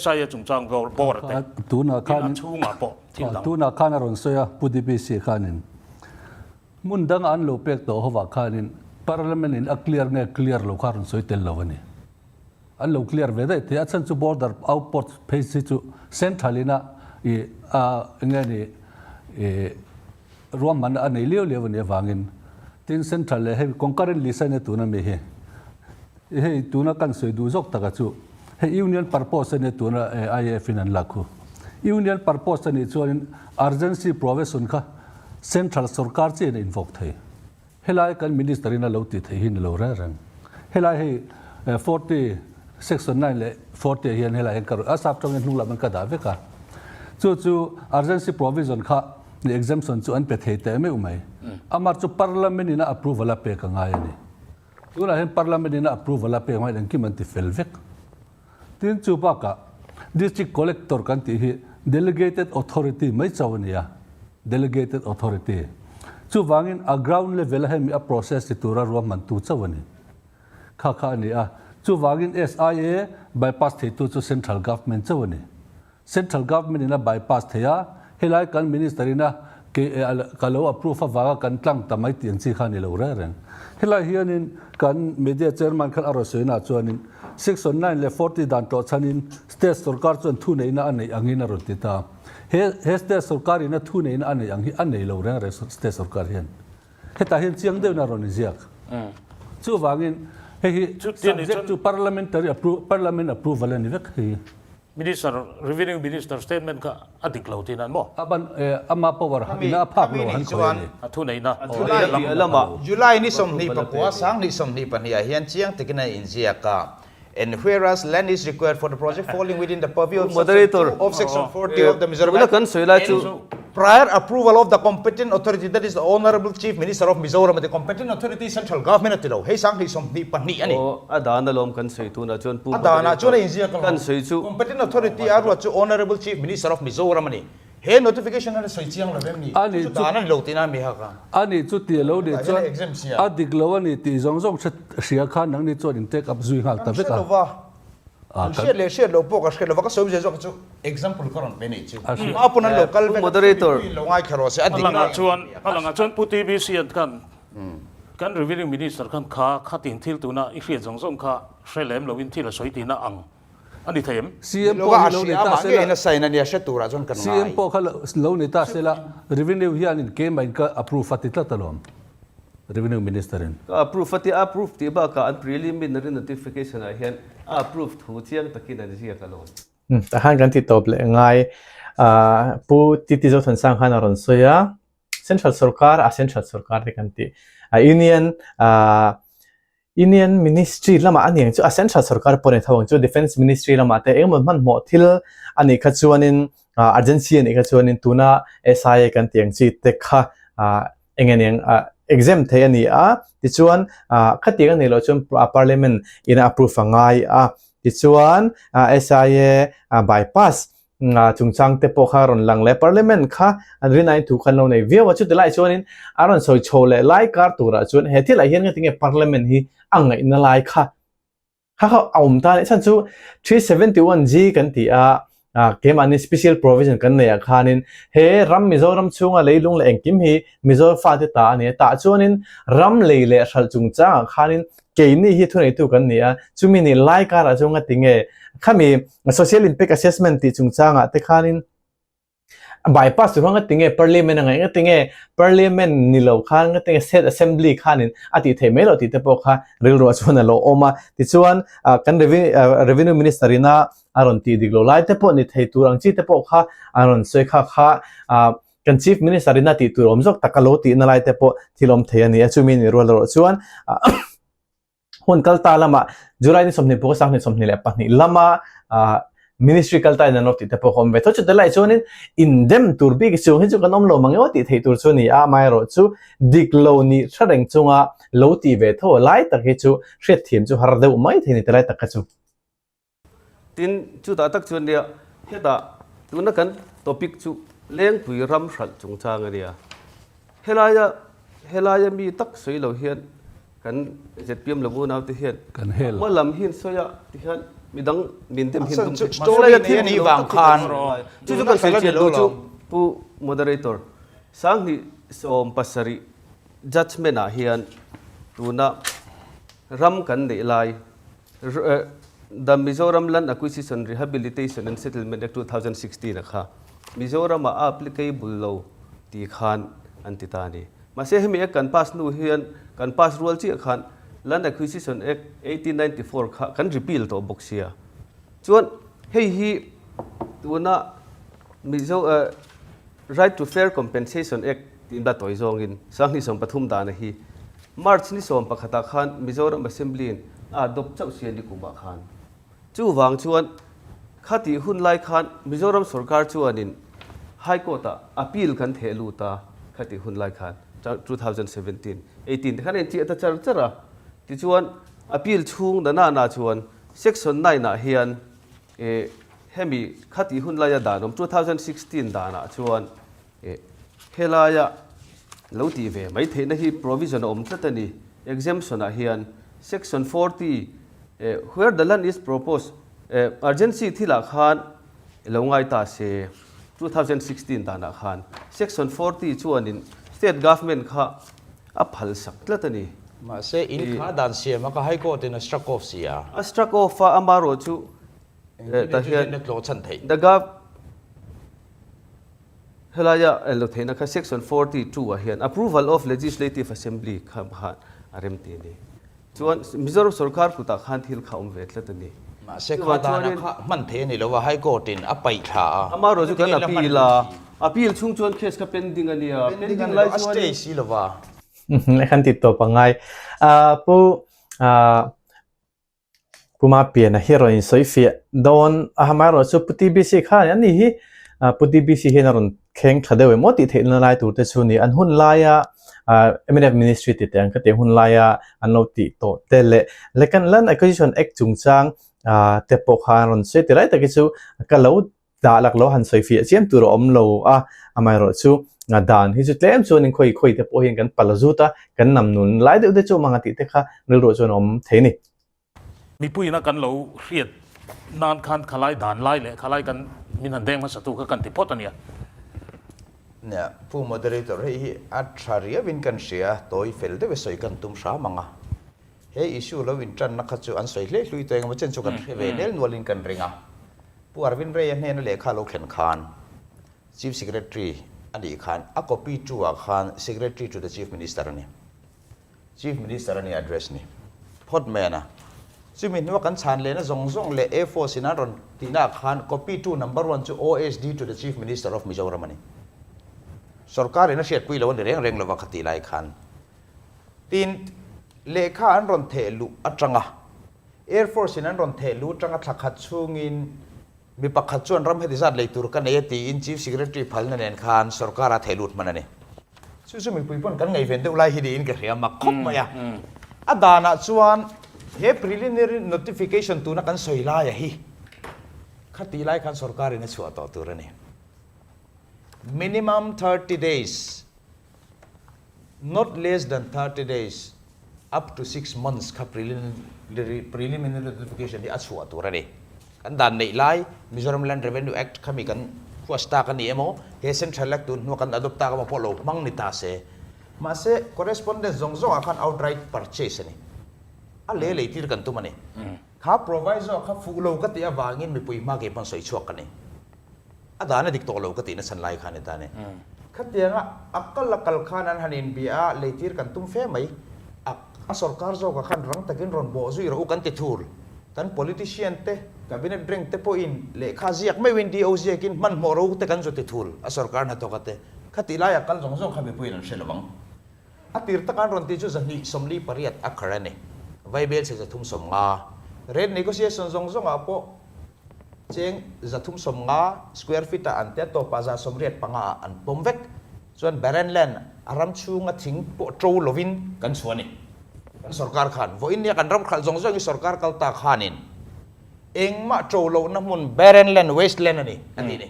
SIA chungchang bawr te tin a chhungah pawh thil dang.
Tunah khan a rawn sawi a, Pu DPC khanin hmun danga an lo pek tawh hovah khanin Parliament in a clear nge clear lo kha a rawn sawi tel lo a ni. An lo clear ve daih thei a, a chhan chu border outpost phei si chu central ina i a enge ni i ruahmanna a nei liau liau a nih avangin tin central leh hei concurrent list a nia tuna mi hi hei tuna kan sawi duh zawk taka chu hei union purpose a nia tuna IAF in an lak khu union purpose a nih chuanin urgency provision kha central sorkar chiah in a invoke thei. Helai kan Minister in a lo tih theih hi ni lo reng reng. Helai hei 40, Section 9 leh 40 ah hian helai hian ka rawn, a sap tawngin hnung lam an ka dah vek a. Chu chu urgency provision kha exemption chu an pe thei teh meuh mai. Amah chu Parliament in a approval a pek a ngai a ni. Tunah hian Parliament in a approval a pek hmain engkim an ti fel vek. Tin chu bakah District Collector kan tih hi Delegated Authority mai chauh a ni a, Delegated Authority. Chuvangin a ground level a hemi a process ti tura ruahmantu chauh a ni. Kha kha a ni a. Chuvangin SIA bypass theitu chu Central Government chauh a ni. Central Government in a bypass thei a, helai kan Minister in a ka lo approve avanga kan tlang ta mai tih ang chi kha a ni lo reng reng. Helai hianin kan Media Chairman khan a rawn sawi naah chuanin Section 9 leh 40 dan tlawh chhanin State sorkar chuan thuneihna a neih angin a rawn ti ta. He he State sorkar in a thuneihna a neih ang hi a nei lo reng reng State sorkar hian. Hetah hian chiang deuhin a rawn inziak. Chuvangin hei hi subject to parliamentary approval parliament approval a ni vek hei.
Minister, Revenue Minister statement kha a dik lo tihna an maw?
A ban ama power ina a phak lo han khawi a ni.
A thu neihna.
July
lamah.
July ni 29 2022 ah hian chiang takin a inziak a, And whereas land is required for the project falling within the purview of section 2 of section 40 of the Mizoram
Act, kan sawi lai chu.
Prior approval of the competent authority that is the Honourable Chief Minister of Mizoram the competent authority central government a ti lo. Hei 2022 a ni.
Aw, a dan alawm kan sawi tunah chuan Pu
A danah chuan a inziak alawm.
Kan sawi chu.
Competent authority a ruat chu Honourable Chief Minister of Mizoram a ni. He notification hian a sawi chiang lo em ni?
A ni
Chu dan a ni lo tihna a mi hak a.
A ni chu ti lo ni
Tah hian
chuan
a exempt sia.
a dik lo a ni tih zawng zawng hria khan nangni chuan in take up zui nghal ta
Kan
vek
hre
a.
lo va. An hriat leh hriat loh pawh ka hriat lo va, ka sawi zia zawk chu example ka rawn pe nei chu. A pawn an lo kal vek a,
Moderator.
mipui in lo ngaithla rawh se, a
A
dik
langah
lai.
chuan, a langah chuan Pu TBC an khan kan Revenue Minister khan kha khatin thil tuna i hriat zawng zawng kha hre lem loin thil a sawi tihna ang a ni thei em?
CM
Ni
pawh
lova
hi
a
lo ni
hria
ta
amah
sela,
ngeiin a sign a nia hre turah chuan kan
CM
ngai.
pawh kha lo ni ta sela, Revenue hianin keimah in ka approve a ti tlat alawm. Revenue Minister in.
Ka approve a ti a, approve tih bakah an preliminary notification ah hian a approve thu chiang takin an ziak alawm.
Tah khan kan ti tawp leh ngai. Pu Titi Zothansang khan a rawn sawi a, Central Sorkar a Central Sorkar te kan ti. Union Union Ministry lamah a ni ang chu a Central Sorkar pawh a ni tho ang chu Defence Ministry lamah te engemaw hmanhmawh thil a nih kha chuanin urgency a nih kha chuanin tuna SIA kan tih ang chi te kha eng eng ah exam thei a ni a tichuan ah khatiang a nih loh chuan parliament in a approve a ngai a tichuan ah SIA ah bypass ah chungchang te pawh kha a rawn lang leh parliament kha an rin aiin thu kha an lo nei viau a chuti lai chuanin a rawn sawi chho leh lai kar turah chuan he thil ah hian ngatinge parliament hi a ngaihna lai kha Kha kha a awm ta leh chhan chu 371G kan ti a, keimahni special provision kan neih ah khanin he ram Mizoram chhunga leilung leh engkim hi Mizo fate ta a ni a, tah chuanin ram lei leh hralh chungchang ah khanin keini hi thuneitu kan ni a, chumi nih lai karah chuan nga tinge khami social impact assessment tih chungchang ah te khanin Bypass tur kha nga tinge Parliament a ngaih nga tinge Parliament ni lo khan nga tinge State Assembly khanin a tih theih mai loh tih te pawh kha rilruah chuan a lo awm a. Tichuan kan Revenue Minister ina a rawn tih dik lo lai te pawh ni thei tur ang chi te pawh kha a rawn sawi kha kha kan Chief Minister ina tih tur awm zawk tak a lo tihna lai te pawh thil awm thei a ni a. Chumi ni rual erawh chuan hun kal ta lama July ni 20 pawh sang ni 22 lama ministry kal ta in an lo tih te pawh awm ve tho chu telai chuanin indem tur bik chu hi chu kan awm lo mang emaw tih theih tur chu ni a amaherawh chu dik lo ni hre reng chunga lo ti ve tho lai tak hi chu hriat thiam chu har deuh mai thei ni telai tak kha chu.
Tin, chutah tak chuan nia, hetah tuna kan topic chu Lengpui ram hralh chungchang a nia. Helaia, helaia mi tak sawi lo hian kan zpm lo unaute hian
Kan hel.
hma lam hi an sawi a tihian midang min dem hin tum
Chu
thei.
story
Helaia
nei
thil
a nih
dik lo
vang
tak hi kan
khan
sawi ngai. Chu chu kan sawi chian duh chu Pu Moderator, 2017 judgement ah hian tuna ram kan neih lai The Mizoram Land Acquisition, Rehabilitation and Settlement Act 2016 a kha Mizoram-ah a applicable lo tih khan an ti ta a ni. Mahse hemi Act kan pass hnu hian kan pass rual chiah khan Land Acquisition Act 1894 kha kan repeal tawh bawk sia. Chuan hei hi tuna Mizo Right to Fair Compensation Act tih la tawi zawngin 2023 dana hi March ni 11 ah khan Mizoram Assembly in a adopt chauh si a ni kumah khan. Chuvang chuan khatih hun lai khan Mizoram sorkar chuanin High Court ah appeal kan theh lut a, khatih hun lai khan 2017, 18 te khan a inchiah ta char char a. Tichuan appeal chhung na na na chuan Section 9 ah hian hemi khatih hun laia dan awm 2016 danah chuan Helaia lo tih ve mai theihna hi provision a awm tlat a ni. Exemption ah hian Section 40 where the land is proposed urgency thilah khan lo ngai ta se 2016 danah khan Section 40 chuanin State Government kha a phal sak tlat a ni.
Mahse in kha dan siam a ka High Court in a struck off si a.
A struck off a amarawhchu tah hian the Gov. Helaia lo theihna kha Section 42 ah hian Approval of Legislative Assembly kha khan a rem ti a ni. Chuan Mizoram sorkar kutah khan thil kha awm ve tlat a ni.
Mahse kha dana kha hman thei a ni lo a, High Court in a paih thla a.
Amaherawhchu kan appeal a, appeal chhung chuan case kha pending a nia,
pending lai chuan. A stay si lo va.
Khan ti tawp a ngai. Pu Pu Mapiana hi rawn insawi fiah dawn a, amaherawhchu Pu TBC khan ani hi Pu TBC hian a rawn kheng tha deuh em aw tih theihna lai tur te chu ni. An hun laia mnf Ministry tih teh ang ka tih hun laia an lo tih tawh te leh Lekan Land Acquisition Act chungchang te pawh kha an rawn sawi ti lai tak hi chu ka lo dah lak lo han sawi fiah chiam tur a awm lo a, amaherawhchu dan hi chu tlem chuan in khawi khawi te pawh hian kan pal zut a, kan nam nun lai deuh te chu awm ang a tih te kha rilruah chuan a awm thei a ni.
Mipuiina kan lo hriat nan khan khalai dan lai leh khalai kan min han deng hmasa tu kha kan ti phawt a nia.
Nia, Pu Moderator, hei hi a tha riauin kan hria, tawi fel deuh e sawi kan tum hram ang a. He issue lo intanna kha chu an sawi hlei hlui tawh engemaw chen chu kan hre ve nel nualin kan ring a. Pu Arvind Ray-a hnena lehkha lo thlen khan Chief Secretary a nih khan a copy tu ah khan Secretary to the Chief Minister a ni. Chief Minister a ni address ni phawt mai a na. Chumi hnua kan chhan lehna zawng zawng leh A force in an rawn tihna ah khan copy tu number one chu OSD to the Chief Minister of Mizoram a ni. Sorkar in a hriatpui lo a ni reng reng lova kha tih lai khan. Tin, lehkha an rawn theh luh atanga Air Force in an rawn theh luh atanga thla khat chhungin mi pakhat chuan ram heti zat lei tur ka nei a tiin Chief Secretary phalna nen khan sorkar a theh lut hman a ni. Chu chu mipui pawn kan ngaihven deuh lai hi niin ka hria mak khawp mai a. A danah chuan he preliminary notification tuna kan sawi laia hi khatih lai khan sorkar in a chhuah tawh tur a ni. Minimum 30 days. Not less than 30 days, up to 6 months kha preliminary preliminary notification hi a chhuah tur a ni. Kan dan neih lai Mizoram Land Revenue Act kha mi kan quash tak a ni emaw, he Central Act tun hnua kan adopt tak emaw pawh lo hmang ni ta se. Mahse, correspondence zawng zawngah khan outright purchase a ni. A lei lei tir kan tum a ni. Kha proviso kha fuh lo ka tih avangin mipui hma kei pawn sawi chhuak ka ni. A dan a dik tawh lo ka tihna chhan lai kha a ni ta a ni. Khatianga a kal a kal khan an han inbia a, leitir kan tum fe mai. A a sorkar zawkah khan rang takin rawn bawh zui rawh u kan ti thur. Kan politician te, cabinet rank te pawhin lehkha ziak meuhin DO ziakin hmanhmawh rawh u te kan zu ti thur a sorkar hnathawka te. Khatih laia kal zawng zawng kha mipuiin an hre lo ang. A tir taka an rawn tih chu 248 a khar a ni. Vaibel chhe 350. Rate negotiation zawng zawngah pawh cheng 350 square feet ah an tia tawpah 85 ah an pawm vek. Chuan barren land a ram chhunga thing pawh to lovin kan chhuah a ni. Kan sorkar khan vawiin nia kan ram khalh zawng zawng hi sorkar kal ta khanin engmah to lohna hmun barren land, waste land a ni a tih ni.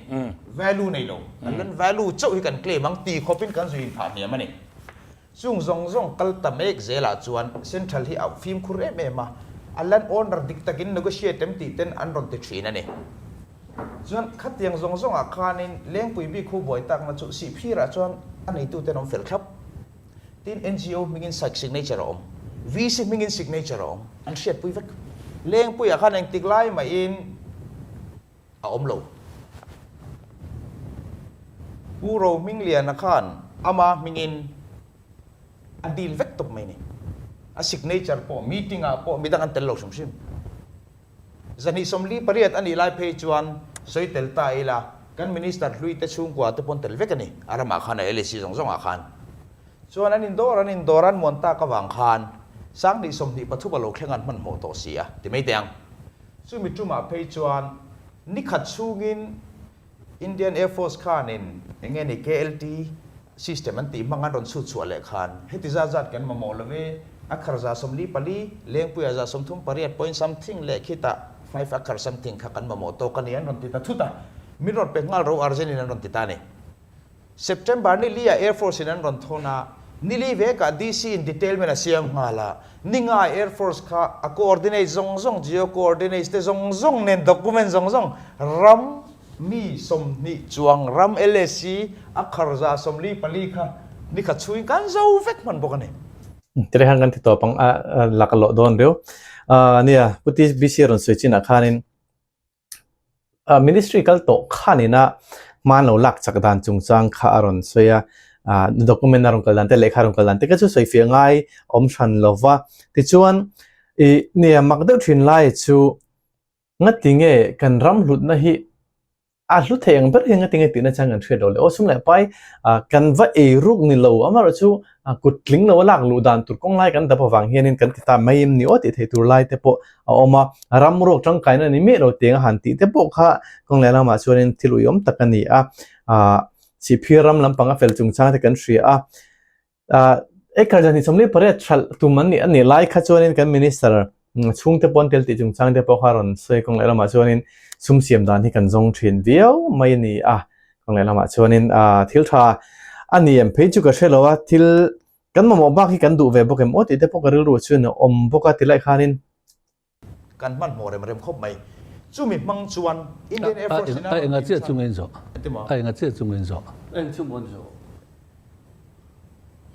Value nei lo. Kan land value chauh hi kan claim ang ti khawpin kan zui inphah hniam a ni. Chung zawng zawng kal ta mek zelah chuan Central hi a fimkhur em em a, a land owner dik takin negotiate em tih ten an rawn ti thin a ni. Chuan khatiang zawng zawngah khanin Lengpui bik hu buai takna chu Sihphirah chuan a neituten awm fel thlap. Tin NGO hmingin signature a awm, VC hmingin signature a awm, an hriatpui vek. Lengpuiah khan engtik lai mahin a awm lo. Pu Rohmingliana khan ama hmingin a deal vek tawp mai ni. A signature pawh meeting ah pawh midang an tel lo hrim hrim. 248 a nih lai phei chuan sawi tel ta ila kan minister hlui te chhungkua te pawn tel vek a ni a ramah khan a LAC zawng zawngah khan. Chuan an indawr an indawr an muan tak avang khan 2023 a lo thleng an hmanhmawh tawh si a ti mai teh ang. Chumi tumah phei chuan nikhat chhungin Indian Air Force khanin eng nge ni KLT system an tih hmang an rawn chhut chhuah leh khan heti zat zat kan mamawh lo e, a khar 48, Lengpuia 38 point something leh khitah five a khar something kha kan mamawh tawk a ni an rawn ti ta thut a, min rawn pe nghal ro urgent in an rawn ti ta a ni. September ni li ah Air Force in an rawn thawn a, ni li vekah DC in detailment a siam nghal a, ni nga Air Force kha a coordinate zawng zawng, geo coordinates te zawng zawng nen document zawng zawng ram mi 20 chuang ram LAC a khar 44 kha ni khat chhungin kan zo vek hman bawk a ni.
Tirehang kan ti tawp ang a lak a lawh dawn riau. Nia, Pu TBC rawn sawi chinah khanin Ministry kal tawh khanina hman lo lak chak dan chungchang kha a rawn sawi a, document a rawn kal dan te lehkha a rawn kal dan te kha chu sawi fiah ngai awm hran lo va. Tichuan ih nia mak deuh thin lai chu. Ngatinge kan ram hlutna hi a hlu thei ang ber hian ngatinge tihna chang kan hriat lo le aw sum leh pai kan va ei ruk ni lo amaherawh chu kut tling lo a lak luh dan tur kawng lai kan dap avang hianin kan ti ta mai em ni aw tih theih tur lai te pawh a awm a, ram ruak tangkaina ni miah lo tiang a han tih te pawh kha kawng leh lamah chuanin thil uiawm tak a ni a, Sihphir ram lampang a fel chungchang te kan hria a. Acre zahnih 48 hralh tum an nih a nih lai kha chuanin kan minister chhungte pawh an tel tih chungchang te pawh kha rawn sawi kawng leh lamah chuanin sum siam dan hi kan zawng thin viau mai a ni a, kawng leh lamah chuanin thil tha a ni em phei chu ka hre lo a, thil kan mamawh bak hi kan duh ve bawk em aw tih te pawh ka rilru chuan a awm bawk a ti lai khanin.
Kan hmanhmawh rem rem khawp mai. Chumi hmang chuan Indian Air Force in a
A enga chiah chu ngain zawh. A enga chiah chu ngain zawh.
Eng chu mawn zawh.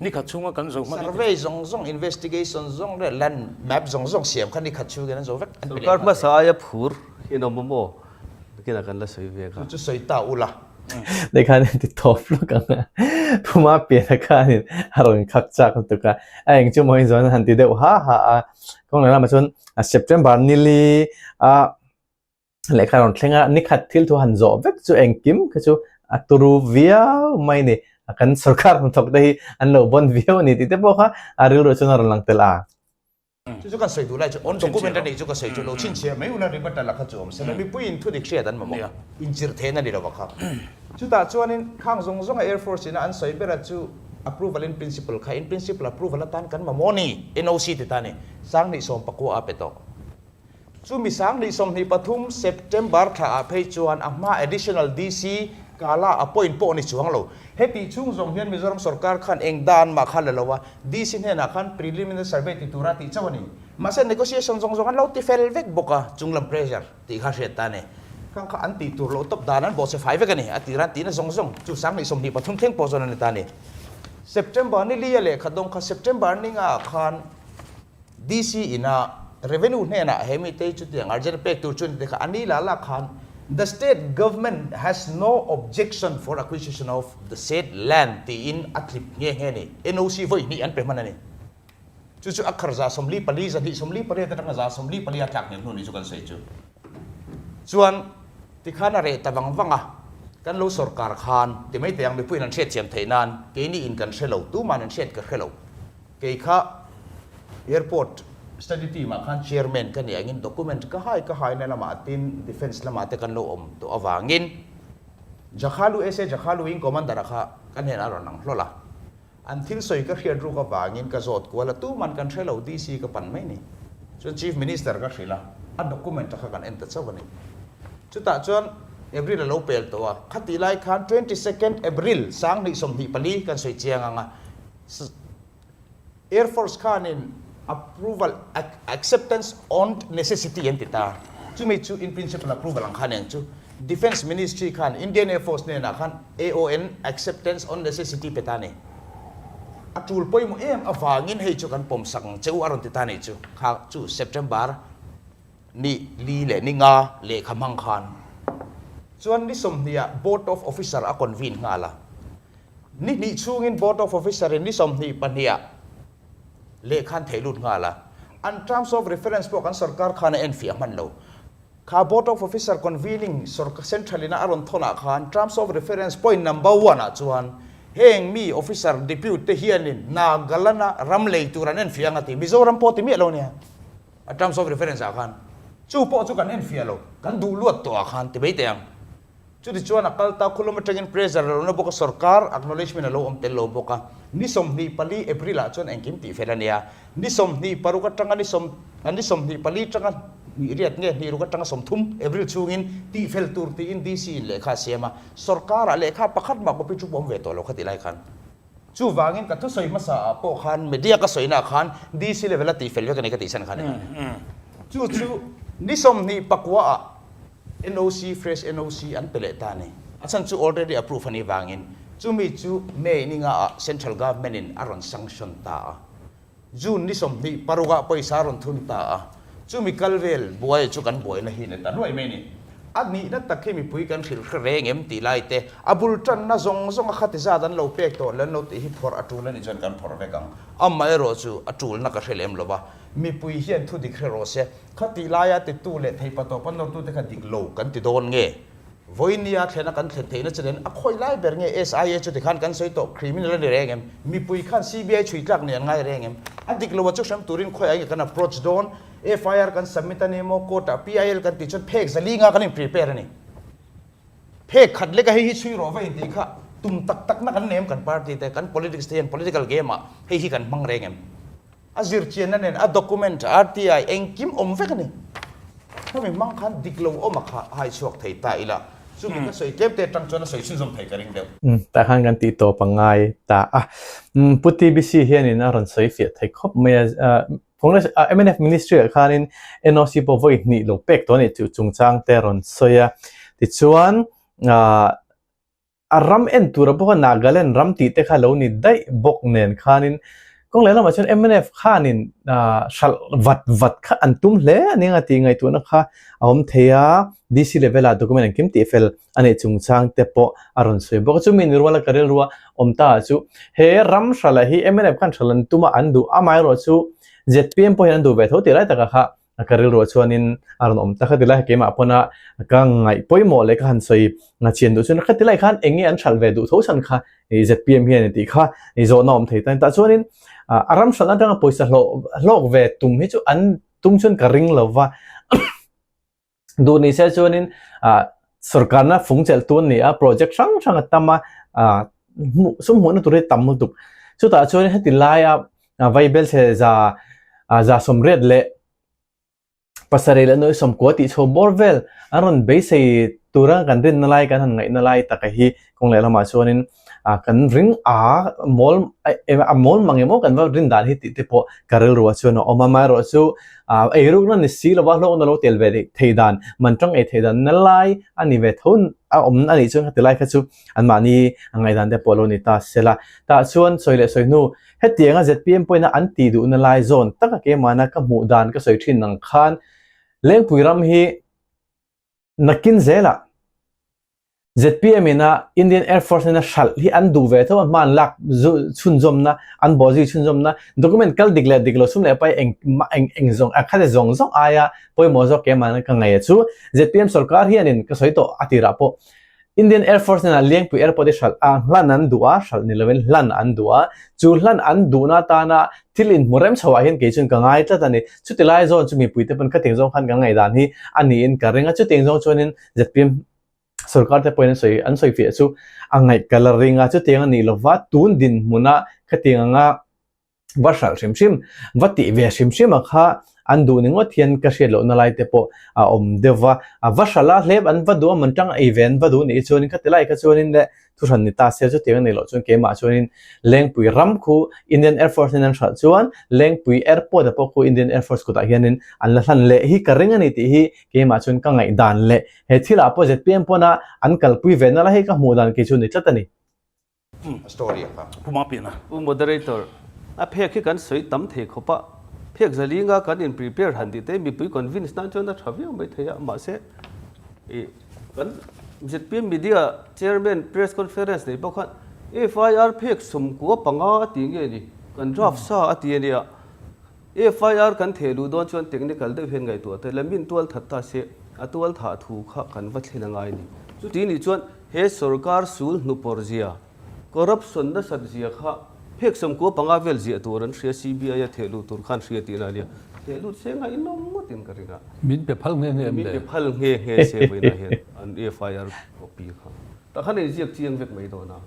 Nikhat chhunga kan zo hman.
Survey zawng zawng, investigation zawng leh land map zawng zawng siam kha nikhat chhungin an zo vek. An pe leh
Sorkar
nghal
hmasa
thei.
aia phur in awm a maw? Nakinah kan la sawi ve kha.
Chu chu sawi ta ula.
Leh khan in ti tawp lawk ang a. Puma pian a khanin a rawn khak chak lutuk a. A eng chu maw in zawn a han ti deuh ha ha a. Kawng leh lamah chuan September nili a lehkha rawn thleng a, nikhat thil thu han zawh vek chu engkim kha chu a turu viau mai a ni. Kan sorkar hnathawk te hi an lo bawn viau a ni tih te pawh kha a rilru chuan a rawn lang tel a.
Chu chu kan sawi duh lai chu on document a nih chu ka sawi chu lo chhinchhiah mai ula rebuttal a kha chu awm se la mipuiin thudik hriat an mamawh inchirh theihna ni lo a kha. Chutah chuanin khang zawng zawnga Air Force ina an sawi bera chu approval in principle kha in principle approval atan kan mamawh ni NOC ti ta ni Sanghnih sawmpakua a pe tawh. Chumi 2023 September thla ah phei chuan a hma Additional DC Kala appoint pawh ni chuang lo. Hetih chhung zawng hian Mizoram sorkar khan eng dan mah kha la lo a, DC hnenah khan preliminary survey ti tura tih chauh a ni. Mahse negotiation zawng zawng an lo ti fel vek bawk a, chunglam pressure tih kha hriat ta a ni. Khang kha an tih tur loh tawp dan an bawhchhe fai vek a ni. A tir an tihna zawng zawng chu 2023 thleng pawh zawn a ni ta a ni. September ni li a lehkha dawng kha September ni nga ah khan DC ina Revenue hnenah he mite hi chutiang urgent pek tur chu ni te kha a ni la la khan The state government has no objection for acquisition of the said land tiin a tlip nghe nghe a ni. NOC vawi hnih an pe hman a ni. Chu chu a khar 44 248 atanga 44 a tlak hniam hnu ni chu kan sawi chu. Chuan tikhan a reh ta vang vang a, kan lo sorkar khan ti mai teh ang mipuiin an hriatthiam theih nan keini in kan hre lo, tuman an hriat ka hre lo. Kei kha Airport Study Team ah khan Chairman ka nih angin document ka hai ka haina lamah tin Defence lamah te kan lo awm tawh avangin Jakhalu SA Jakhalu in Commander a kha ka hnenah a rawn lang hlawl a. An thil sawi ka hriat ruk avangin ka zawt kual a, tuman kan hre lo DC ka pan mai ni. Chuan Chief Minister ka hrilh a, a document a kha kan en ta chauh a ni. Chutah chuan April a lo pel tawh a, khatih lai khan 22nd April 2024 kan sawi chiang ang a, Air Force khanin approval, acceptance on necessity an ti ta. Chumi chu in principle approval ang khan eng chu Defence Ministry khan Indian Air Force hnenah khan AON, acceptance on necessity, pe ta ni. A tul pawimawh em avangin hei chu kan pawmsak ang che u a rawn ti ta ni chu. Kha chu September ni li leh ni nga lehkha hmang khan chuan ni sawmhnih ah Board of Officer a convene nghal a. Ni hnih chhungin Board of Officer in ni 22 ah lehkha an thei lut nghal a. An Terms of Reference pawh kan sorkar khan a enfiah hman lo. Kha Board of Officer convening Central ina a rawn thawn ah khan Terms of Reference point number one ah chuan heng mi officer depute te hianin Nagaland a ram lei tur an enfiah ang a ti. Mizoram pawh ti miah lo nia a Terms of Reference ah khan. Chu pawh chu kan enfiah lo, kan duh luat tawh ah khan ti mai teh ang. Chutichuan a kal ta khulum atangin pressure a lo na bawk a, sorkar acknowledgement a lo awm tel lo bawk a. Ni 24 April ah chuan engkim tih fel a nia. Ni 26 atanga ni sawm ni 24 atanga hnih riat nge hnih ruk atanga 30 April chhungin tih fel tur tiin DC in lehkha a siam a. Sorkar ah lehkha pakhat mah copy chu pawm ve tawh lo kha ti lai khan. Chuvangin ka thusawi hmasa ah pawh khan media ka sawina ah khan DC level a tih fel vek a ni ka tih chhan khan chu chu ni 24 ah NOC fresh NOC an pe leh ta a ni. A chhan chu already approve a nih vangin chumi chu May ni nga ah central government in a rawn sanction ta a. June ni 26 ah pawisa a rawn thun ta a. Chumi kal vel buai chu kan buaina hi ni ta nuai mai a ni. A nihna tak hi mipui kan hrilh hre reng em tih lai te, a bul tanna zawng zawng a khati zat an lo pek tawh leh an lo tih hi phawrh a tul a nih chuan kan phawrh vek ang. Amaherawh chu a tulna ka hre lem lo va, mipui hian thu dik hre rawh se. Khatih laia titu leh theipa tawpa nawrtute kha dik lo kan ti dawn nge? Vawinia thlena kan thlen theihna chu nen a khawi lai ber nge SIA chu tikhan kan sawi tawh criminal a ni reng em? Mipui khan CBI chhui tlak nih an ngai reng em? A dik lo a chu hrem turin khawi ah nge kan approach dawn? FIR kan submit a ni maw? Court ah PIL kan tih chuan phek zali nga kan in prepare a ni. Phek khat lek a hei hi chhui rawh va intih kha tum tak tak na kan nei em kan party te kan politics te hian political game ah hei hi kan hmang reng em? A zirchianna nen a document, RTI, engkim awm vek a ni. Khami hmang khan dik lo awm a kha hai chhuak thei ta ila, chumi ka sawi tlem te atang chuan a sawi chhunzawm thei ka ring deuh.
Tah khan kan tih tawp a ngai ta a. Pu TBC hianin a rawn sawi fiah thei khawp mai a. Congress, mnf Ministry ah khanin NOC pawh vawi hnih lo pek tawh a nih chu chungchang te a rawn sawi a. Tichuan, A ram en tura bawka Nagaland ram tih te kha lo ni daih bawk nen khanin kawng lehlamah chuan mnf khanin hralh vat vat kha an tum hle a nia tih ngaihtuahna kha a awm thei a, DC level ah document engkim tih fel a neih chungchang te pawh a rawn sawi bawk a. Chumi ni ruala ka rilrua awm ta ah chu he ram hralh ah hi mnf khan hralh an tum a an duh amaherawh chu zpm pawh hian an duh ve tho tih lai takah kha ka rilruah chuanin a rawn awm ta kha tilai keimah pawna ka ngaih pawimawh leh ka han sawi chian duh chuan kha tilai khan eng nge an hralh ve duh tho chhan kha zpm hian tih kha zawhna awm thei ta tah chuanin a ram hralh atanga pawisa hlawh hlawk ve tum hi chu an tum chuan ka ring lo va duh ni se chuanin sorkarna fung chelh tu an ni a project hrang hrang a tam a hmuh sum hmuhna tur hi tam lutuk chutah chuan heti laia Vaibelchhe 180 leh 7 leh nuai 90 tih chho bawr vel an rawn beisei tura kan rinna lai kan han ngaihna lai taka hi kawng leh lamah chuanin kan ring a mawl a mawl mang emaw kan va rin dan hi tih te pawh ka rilruah chuan a awm a amaherawhchu eirukna ni si lova hlawkna lo tel ve thei dan man tang ei thei dan na lai a ni ve tho a awm a nih chuan khati lai kha chu anmahni a ngaihdan te pawh lo ni ta sela tah chuan sawi leh sawi hnu Hetianga zpm pawhin an tih duhna lai zawn taka keimahna ka hmuh dan ka sawi thin ang khan Lengpui ram hi nakin zelah zpm ina Indian Air Force nena hralh hi an duh ve tho a, hma an lak chhunzawmna, an bawhzui chhunzawmna document kal dik leh dik lo sum leh pai eng eng eng zawng a khate zawng zawng aia pawimawh zawk keimahna ka ngaih a chu zpm sorkar hianin ka sawi tawh a tirah pawh Indian Air Force hnenah Lengpui Airport hi hralh a, hlan an duh a, hralh ni lovin hlan an duh a. Chu hlan an duhna atana thil inhmu rem chhoah hian kei chuan ka ngai tlat a ni. Chuti lai zawn chu mipuite pawn khatiang zawng khan kan ngaihdan hi a niin ka ring a. Chutiang zawng chuanin zpm sorkar te pawhin an sawi an sawi fiah chu a ngaih ka la ring a. Chutiang a nih lova tun dinhmuna khatiang anga va hralh hrim hrim, va tih ve hrim hrim a kha an duh ni ngawt hian ka hriat lohna lai te pawh a awm deuh va, a va hralh a hlep an va duh a man tang ei ve an va duh nih chuanin khati lai kha chuanin le thuhran ni ta se chutiang a nih loh chuan keimah chuanin Lengpui ram khu Indian Air Force in an hralh chuan Lengpui Airport a pawh khu Indian Air Force kutah hianin an la hlan leh hi ka ring a ni tih hi keimah chuan ka ngaihdan leh he thilah pawh zpm pawna an kalpui ve na lai hi ka hmuh dan kei chu ni tlat a ni.
A story a kha.
Pu Mapina.
Pu Moderator, a phek hi kan sawi tam thei khawp a, phek zalinga kan in prepare han tih te mipui convince nan chuan a tha viau mai thei a, mahse i kan zpm media chairman press conference nei pawh khan FIR phek 95 a ti nge ni, kan draft sa a ti a nia. FIR kan theh luh dawn chuan technical deuh hian ngaihtuah ta ila, min tual that ta se, a tual thah thu kha kan va thlen a ngai ni. Chuti nih chuan he sorkar sul hnupawr zia, corruption nasat zia kha phek 95 vel ziah tur an hria, CBI a theh luh tur khan hria tihna a nia. Theh lut se ngaihnawm ngawtin ka ring a.
Min pe phal nghe nghe em
le? Min pe phal nghe nghe se vawiinah hian an FIR copy kha. Tah khan inziak chiang vek mai dawn a.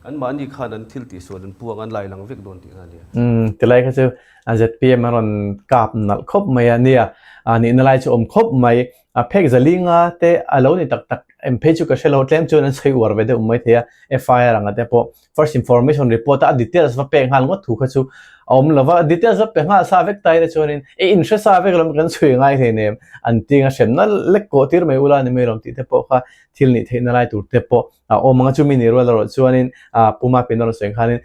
An mahni khan an thil tihsual an puang an lai lang vek dawn tih kha a nia.
Umm tilai kha chu zpm a rawn kap nalh khawp mai a nia, nihna lai chu awm khawp mai. A phek zalinga te a lo ni tak tak em phei chu ka hre lo, tlem chuan an sawi uar ve deuh mai thei a, FIR anga te pawh First Information Report a a details va pek nghal ngawt thu kha chu a awm lo va, details va pe nghal sa vek ta ila chuanin e inhre sa vek lawm kan chhui ngai hleinem an ti anga hremna lek kawh tir mai ula ni mai lawm tih te pawh kha thil nih theihna lai tur te pawh a awm ang a, chumi ni rual erawh chuanin Puma Pinawr sawi ang khanin.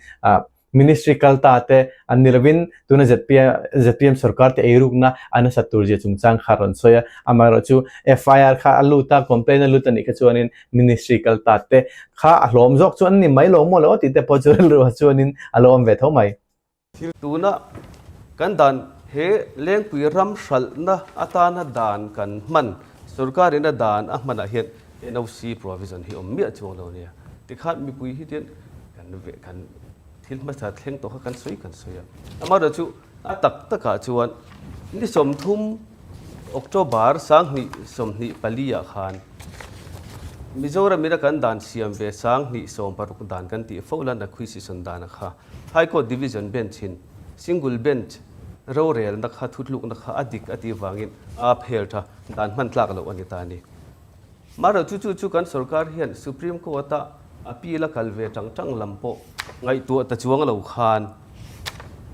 Ministry kal ta te an ni lovin tuna zpm sorkar te eirukna a nasat tur zia chungchang kha rawn sawi a, amaherawhchu FIR kha a lut a, complaint a lut a nih kha chuanin Ministry kal ta te kha a hlawm zawk chu an ni mai lo maw le aw tih te pawh chu rilru ah chuanin a lo awm ve tho mai.
Tuna kan dan he Lengpui ram hralhna atana dan kan hman, sorkarin a dan a hmanah hian NOC provision hi awm miah chuang lo nia. Tikhan mipui hi tian kan kan thil hmasa thleng tawh kha kan sawi kan sawi a. Amaherawhchu a tak takah chuan ni 30 October 2024 ah khan Mizoram ina kan dan siam ve 2016 dan kan tih fo lan acquisition dan a kha High Court Division Bench in Single Bench rorelna kha thutlukna kha a dik a tih vangin a phel tha dan hman tlak loh a ni ta a ni. Mahro chu chu chu kan sorkar hian Supreme Court a appeal a kal ve tang tang lam pawh ngaihtuah ta chuang lo khan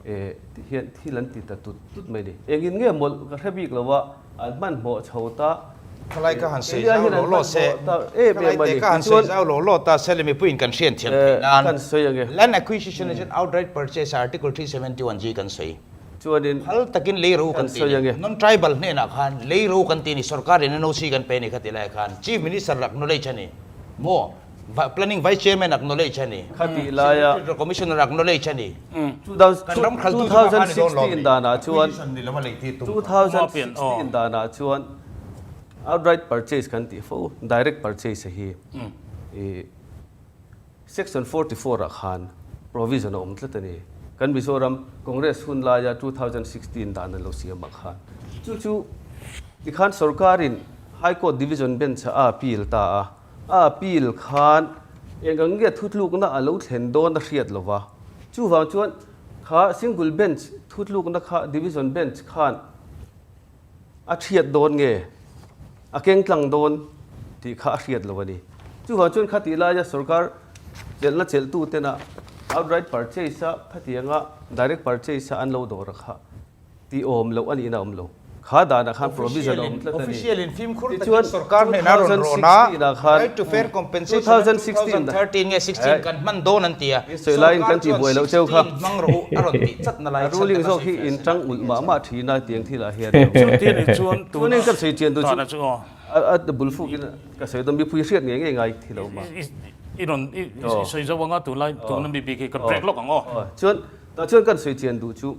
eh ti hian thil an ti ta tut tut mai a ni. Engin nge mawlh ka hre bik lo a, an hmanhmawh chho ta.
Khalai ka han sawi zau law law se, khalai te ka han sawi zau law law ta se le mipuiin kan hriat thiam theih nan.
Kan sawi ange.
Land acquisition ah chuan outright purchase article 371 G kan sawi.
Chuanin
Phal takin lei ro kan ti ni. Non tribal hnenah khan lei ro kan ti ni sorkarin NOC kan pe ni kha ti lai khan Chief Minister acknowledge a ni maw? Planning Vice Chairman acknowledge a ni.
Kha ti laia
Secretary Commissioner acknowledge a ni. Kan ram khaltu chu kha kha ni dawn lawm ni.
2016 danah chuan
Acquisition ni lova lei tir tum kha.
2016 danah chuan outright purchase kan tih fo direct purchase hi i Section 44 ah khan provision a awm tlat a ni. Kan Mizoram Congress hun laia 2016 dan an lo siam ah khan chu chu tikhan sorkarin High Court Division Bench ah a appeal ta a, a appeal khan eng ang nge thutlukna a lo thlen dawn a hriat lo va, chuvang chuan kha Single Bench thutlukna kha Division Bench khan A hriat dawn nge? A keng tlang dawn tih kha a hriat lo a ni. Chuvang chuan khatih laia sorkar chelhna chelhtu tena outright purchase a khatianga direct purchase a an lo dawr a kha tih awm loh a nihna a awm lo. Kha danah khan provision a awm tlat a ni.
Official in fimkhur takin
Tichuan
sorkar hnenah rawn rawn a,
2016 ah khan
right to fair compensation a
2016
2013 nge 16 kan hman dawn an ti a,
I sawi laiin
sorkar
kan tih
chuan
buai loh cheu kha.
16 hmang rawh u a rawn tih chat na lai
A
chhan
ruling
te kha
zawk
sawi
hi
fiah
in
se
tang
la
ulh
ti
mah
a
mah thin a tiang thil ah hian
Chuti a nih chuan
Chuanin
tuna
kan sawi chian duh chu
tana chu aw.
A a bul fukin ka sawi dawn mipui hriat ngei ngei ngai thi lo ma.
I rawn i sawi zo anga tunlai tuna mi bik hi ka break lawk ang aw.
Chuan tah chuan kan sawi chian duh chu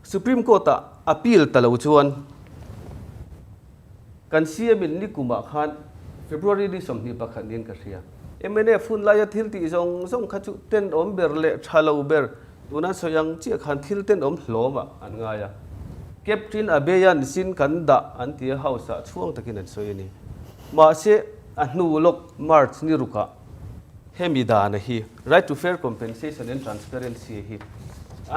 Supreme Court ah appeal ta lo chuan Kan CM in nikumah khan February ni 21 niin ka hria. Mnf hun laia thil tih zawng zawng kha chu tenawm ber leh tha lo ber tuna sawi ang chiah khan thil tenawm hlawm ah an ngai a. Captain Abeyan sin kan dah an ti a house ah chhuang takin an sawi a ni. Mahse a hnu lawk March ni rukah hemi dana hi Right to Fair Compensation and Transparency hi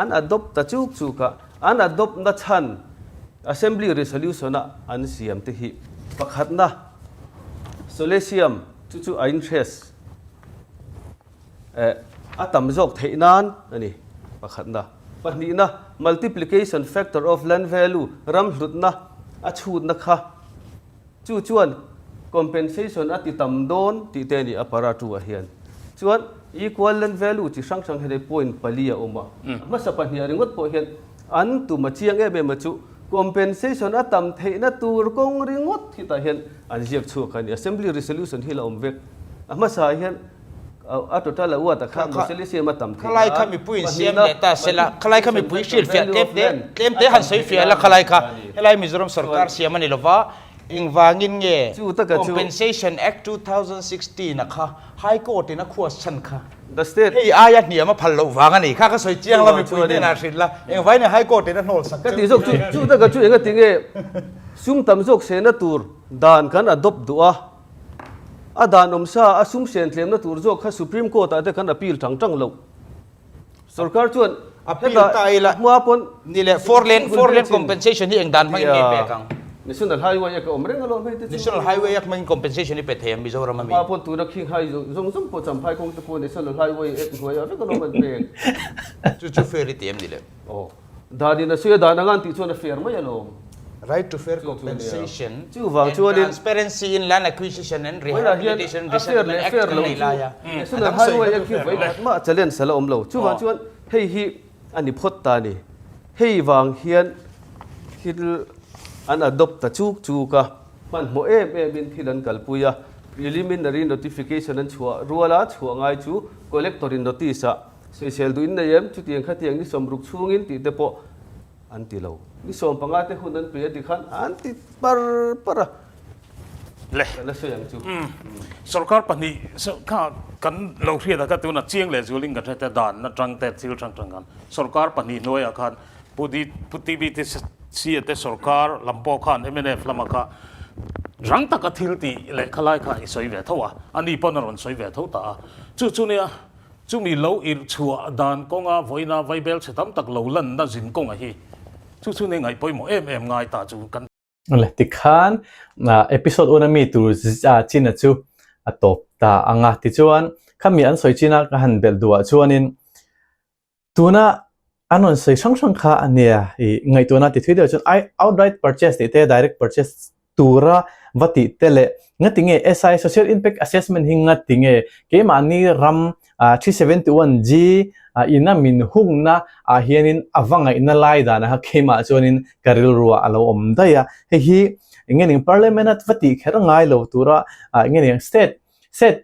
an adopt ta chuk chuk a. An adopt na chhan Assembly Resolution a an siam te hi pakhatna Solesium chu chu a interest eh a tam zawk theih nan a ni pakhatna. Pahnihna Multiplication factor of land value ram hlutna a chhutna kha Chu chuan compensation a ti tam dawn tih te a ni a para tu ah hian. Chuan equal land value chi hrang hrang hian hei point pali a awm a. A hmasa pahnih ah ringawt pawh hian an tum a chiang em em a chu compensation a tam theihna tur kawng ringawt hi tah hian an ziak chhuak a ni. Assembly resolution hi la awm vek. A hmasa ah hian a total a uat a kha Moseli siam a tam theih
Khalai kha mipui in siam leh ta sela, khalai kha mipui hrilhfiah tlem te, tlem te han sawi fiah la khalai kha, helai Mizoram sorkar siam a ni lova, engvangin nge Compensation Act 2016 a kha High Court in a khuas chhan kha hei aia hniam a phal loh vang a ni kha ka sawi chiang la mipui hnenah hrilh la, engvangin nge High Court in a hnawl sak
cheu tih lai. Chu taka chu engatinge sum tam zawk sehna tur dan kan adopt duh a. A dan awm sa a sum sen tlemna tur zawk kha Supreme Court ah te kan appeal tang tang loh. Sorkar chuan
Appeal ta ila
hma pawn
ni leh four lane four lane compensation hi eng dan hmangin nge pek ang?
National Highway a ka awm reng alawm hei te chu.
National Highway a hmangin compensation hi pe thei ang Mizoram ami?
Hma pawn tuna khing hai zawng zawng pawh Champhai kawng te pawh National Highway ek hnuaiah vek alawm an pek.
Chu chu fair i ti em ni le?
Aw. Dan in a sawi a dan anga an tih chuan a fair mai alawm.
Right to fair compensation
Chuvang
and
chuanin
transparency in land acquisition and
Vawilah hian
rehabilitation
a fair
resettlement
leh
act
fair
kan
lo
nei
chu
lai a, a
National
dang sawi
Highway
kha
a
chu
khi
fair
vawi
lo.
khat mah challenge a la awm lo. Chuvang chuan hei hi a ni phawt ta a ni. Hei vang hian thil an adopt ta chuk chuk a, hmanhmawh em em in thil an kalpui a, preliminary notification an chhuah rual a, chhuah ngai chu collector in notice ah sawisel duh in nei em, chutiang khatiang ni sawmruk chhungin tih te pawh an ti lo. Ni 15 te hun an pe a ti khan an ti par par a.
Le.
Ka la sawi ang chu.
Sorkar pahnih kha kan lo hriat a kha tuna chiang leh zualin kan hre te dan atang te thil hrang hrang khan sorkar pahnih hnuaiah khan Pu D Pu TBTC a te sorkar lam pawh khan mnf lama kha rang taka thil tih leh kha lai kha i sawi ve tho a, ani pawn a rawn sawi ve tho ta a. Chu chu nia chumi lo irh chhuah dan kawnga vawiina vaibel chhe tam tak lo lanna zin kawnga hi chu chu nia ngaih pawimawh em em ngai ta chu kan
Le tikhan episode una mi tur china chu a tawp ta anga tichuan khami an sawi china ka han belh duhah chuanin Tuna an rawn sawi hrang hrang kha a nia i ngaihtuahna ti thui deuh chuan I outright purchase tih te direct purchase tura va tih te leh ngati nge SI social impact assessment hi ngati nge keimahni ram 371G ina min hungna ah hianin a va ngaihna lai danah kha keimah chuanin ka rilruah a lo awm daih a hei hi enge ning parliament a va tih kher ngai lo tura enge ning state state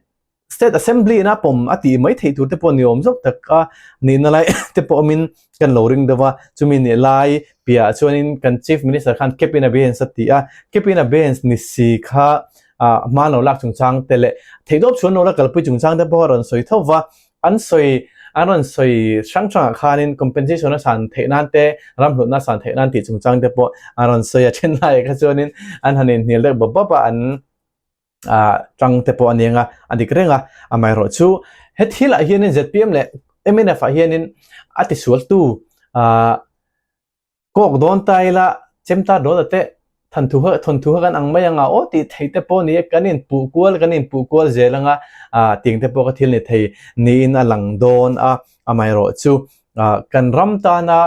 State Assembly ina pawm a tih mai theih tur te pawh ni awm zawk tak a nihna lai te pawh awmin kan lo ring deuh a, chumi nih lai piahah chuanin kan Chief Minister khan Cap in Abeyance a ti a, Cap in Abeyance ni si kha ah hma an lo lak chungchang te leh theihtawp chhuan lo la kalpui chungchang te pawh a rawn sawi tho va, an sawi an rawn sawi hrang hrangah khanin compensation a san theih nan te ramhlutna a san theih nan tih chungchang te pawh an rawn sawi a, then laiah kha chuanin an han inhnial deuh bawp bawp a an. ah tang te pawh a ni anga a dik reng a amaherawh chu he thil ah hianin zpm leh mnf ah hianin a tisual tu ah kawk dawn ta ila chem ta dawn ate thanthu kha thawnthu kha kan ang mai anga aw tih theih te pawh a ni a kan inpuh kual kan inpuh kual zel anga ah tiang te pawh kha thil ni thei niin a lang dawn a amaherawh chu ah kan ram tana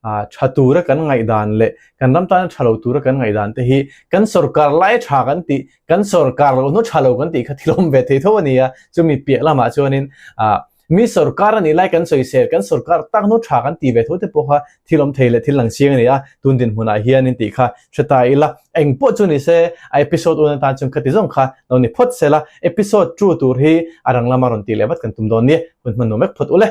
ah tha tura kan ngaihdan leh kan ram tana tha lo tura kan ngaihdan te hi kan sorkar lai tha kan tih kan sorkar loh hnu tha lo kan tih kha thil awm ve thei tho a ni a chumi piah lamah chuanin ah mi sorkar a nih lai kan sawisel kan sorkar tak hnu tha kan tih ve tho te pawh kha thil awm thei leh thil lang chiang a ni a tun dinhmunah hianin tih kha hre ta ila eng pawh chu ni se a episode un atan chuan khati zawng kha lo ni phawt sela episode 2 tur hi a rang lama rawn tih leh vat kan tum dawn nia hun hman nuam vek phawt ule.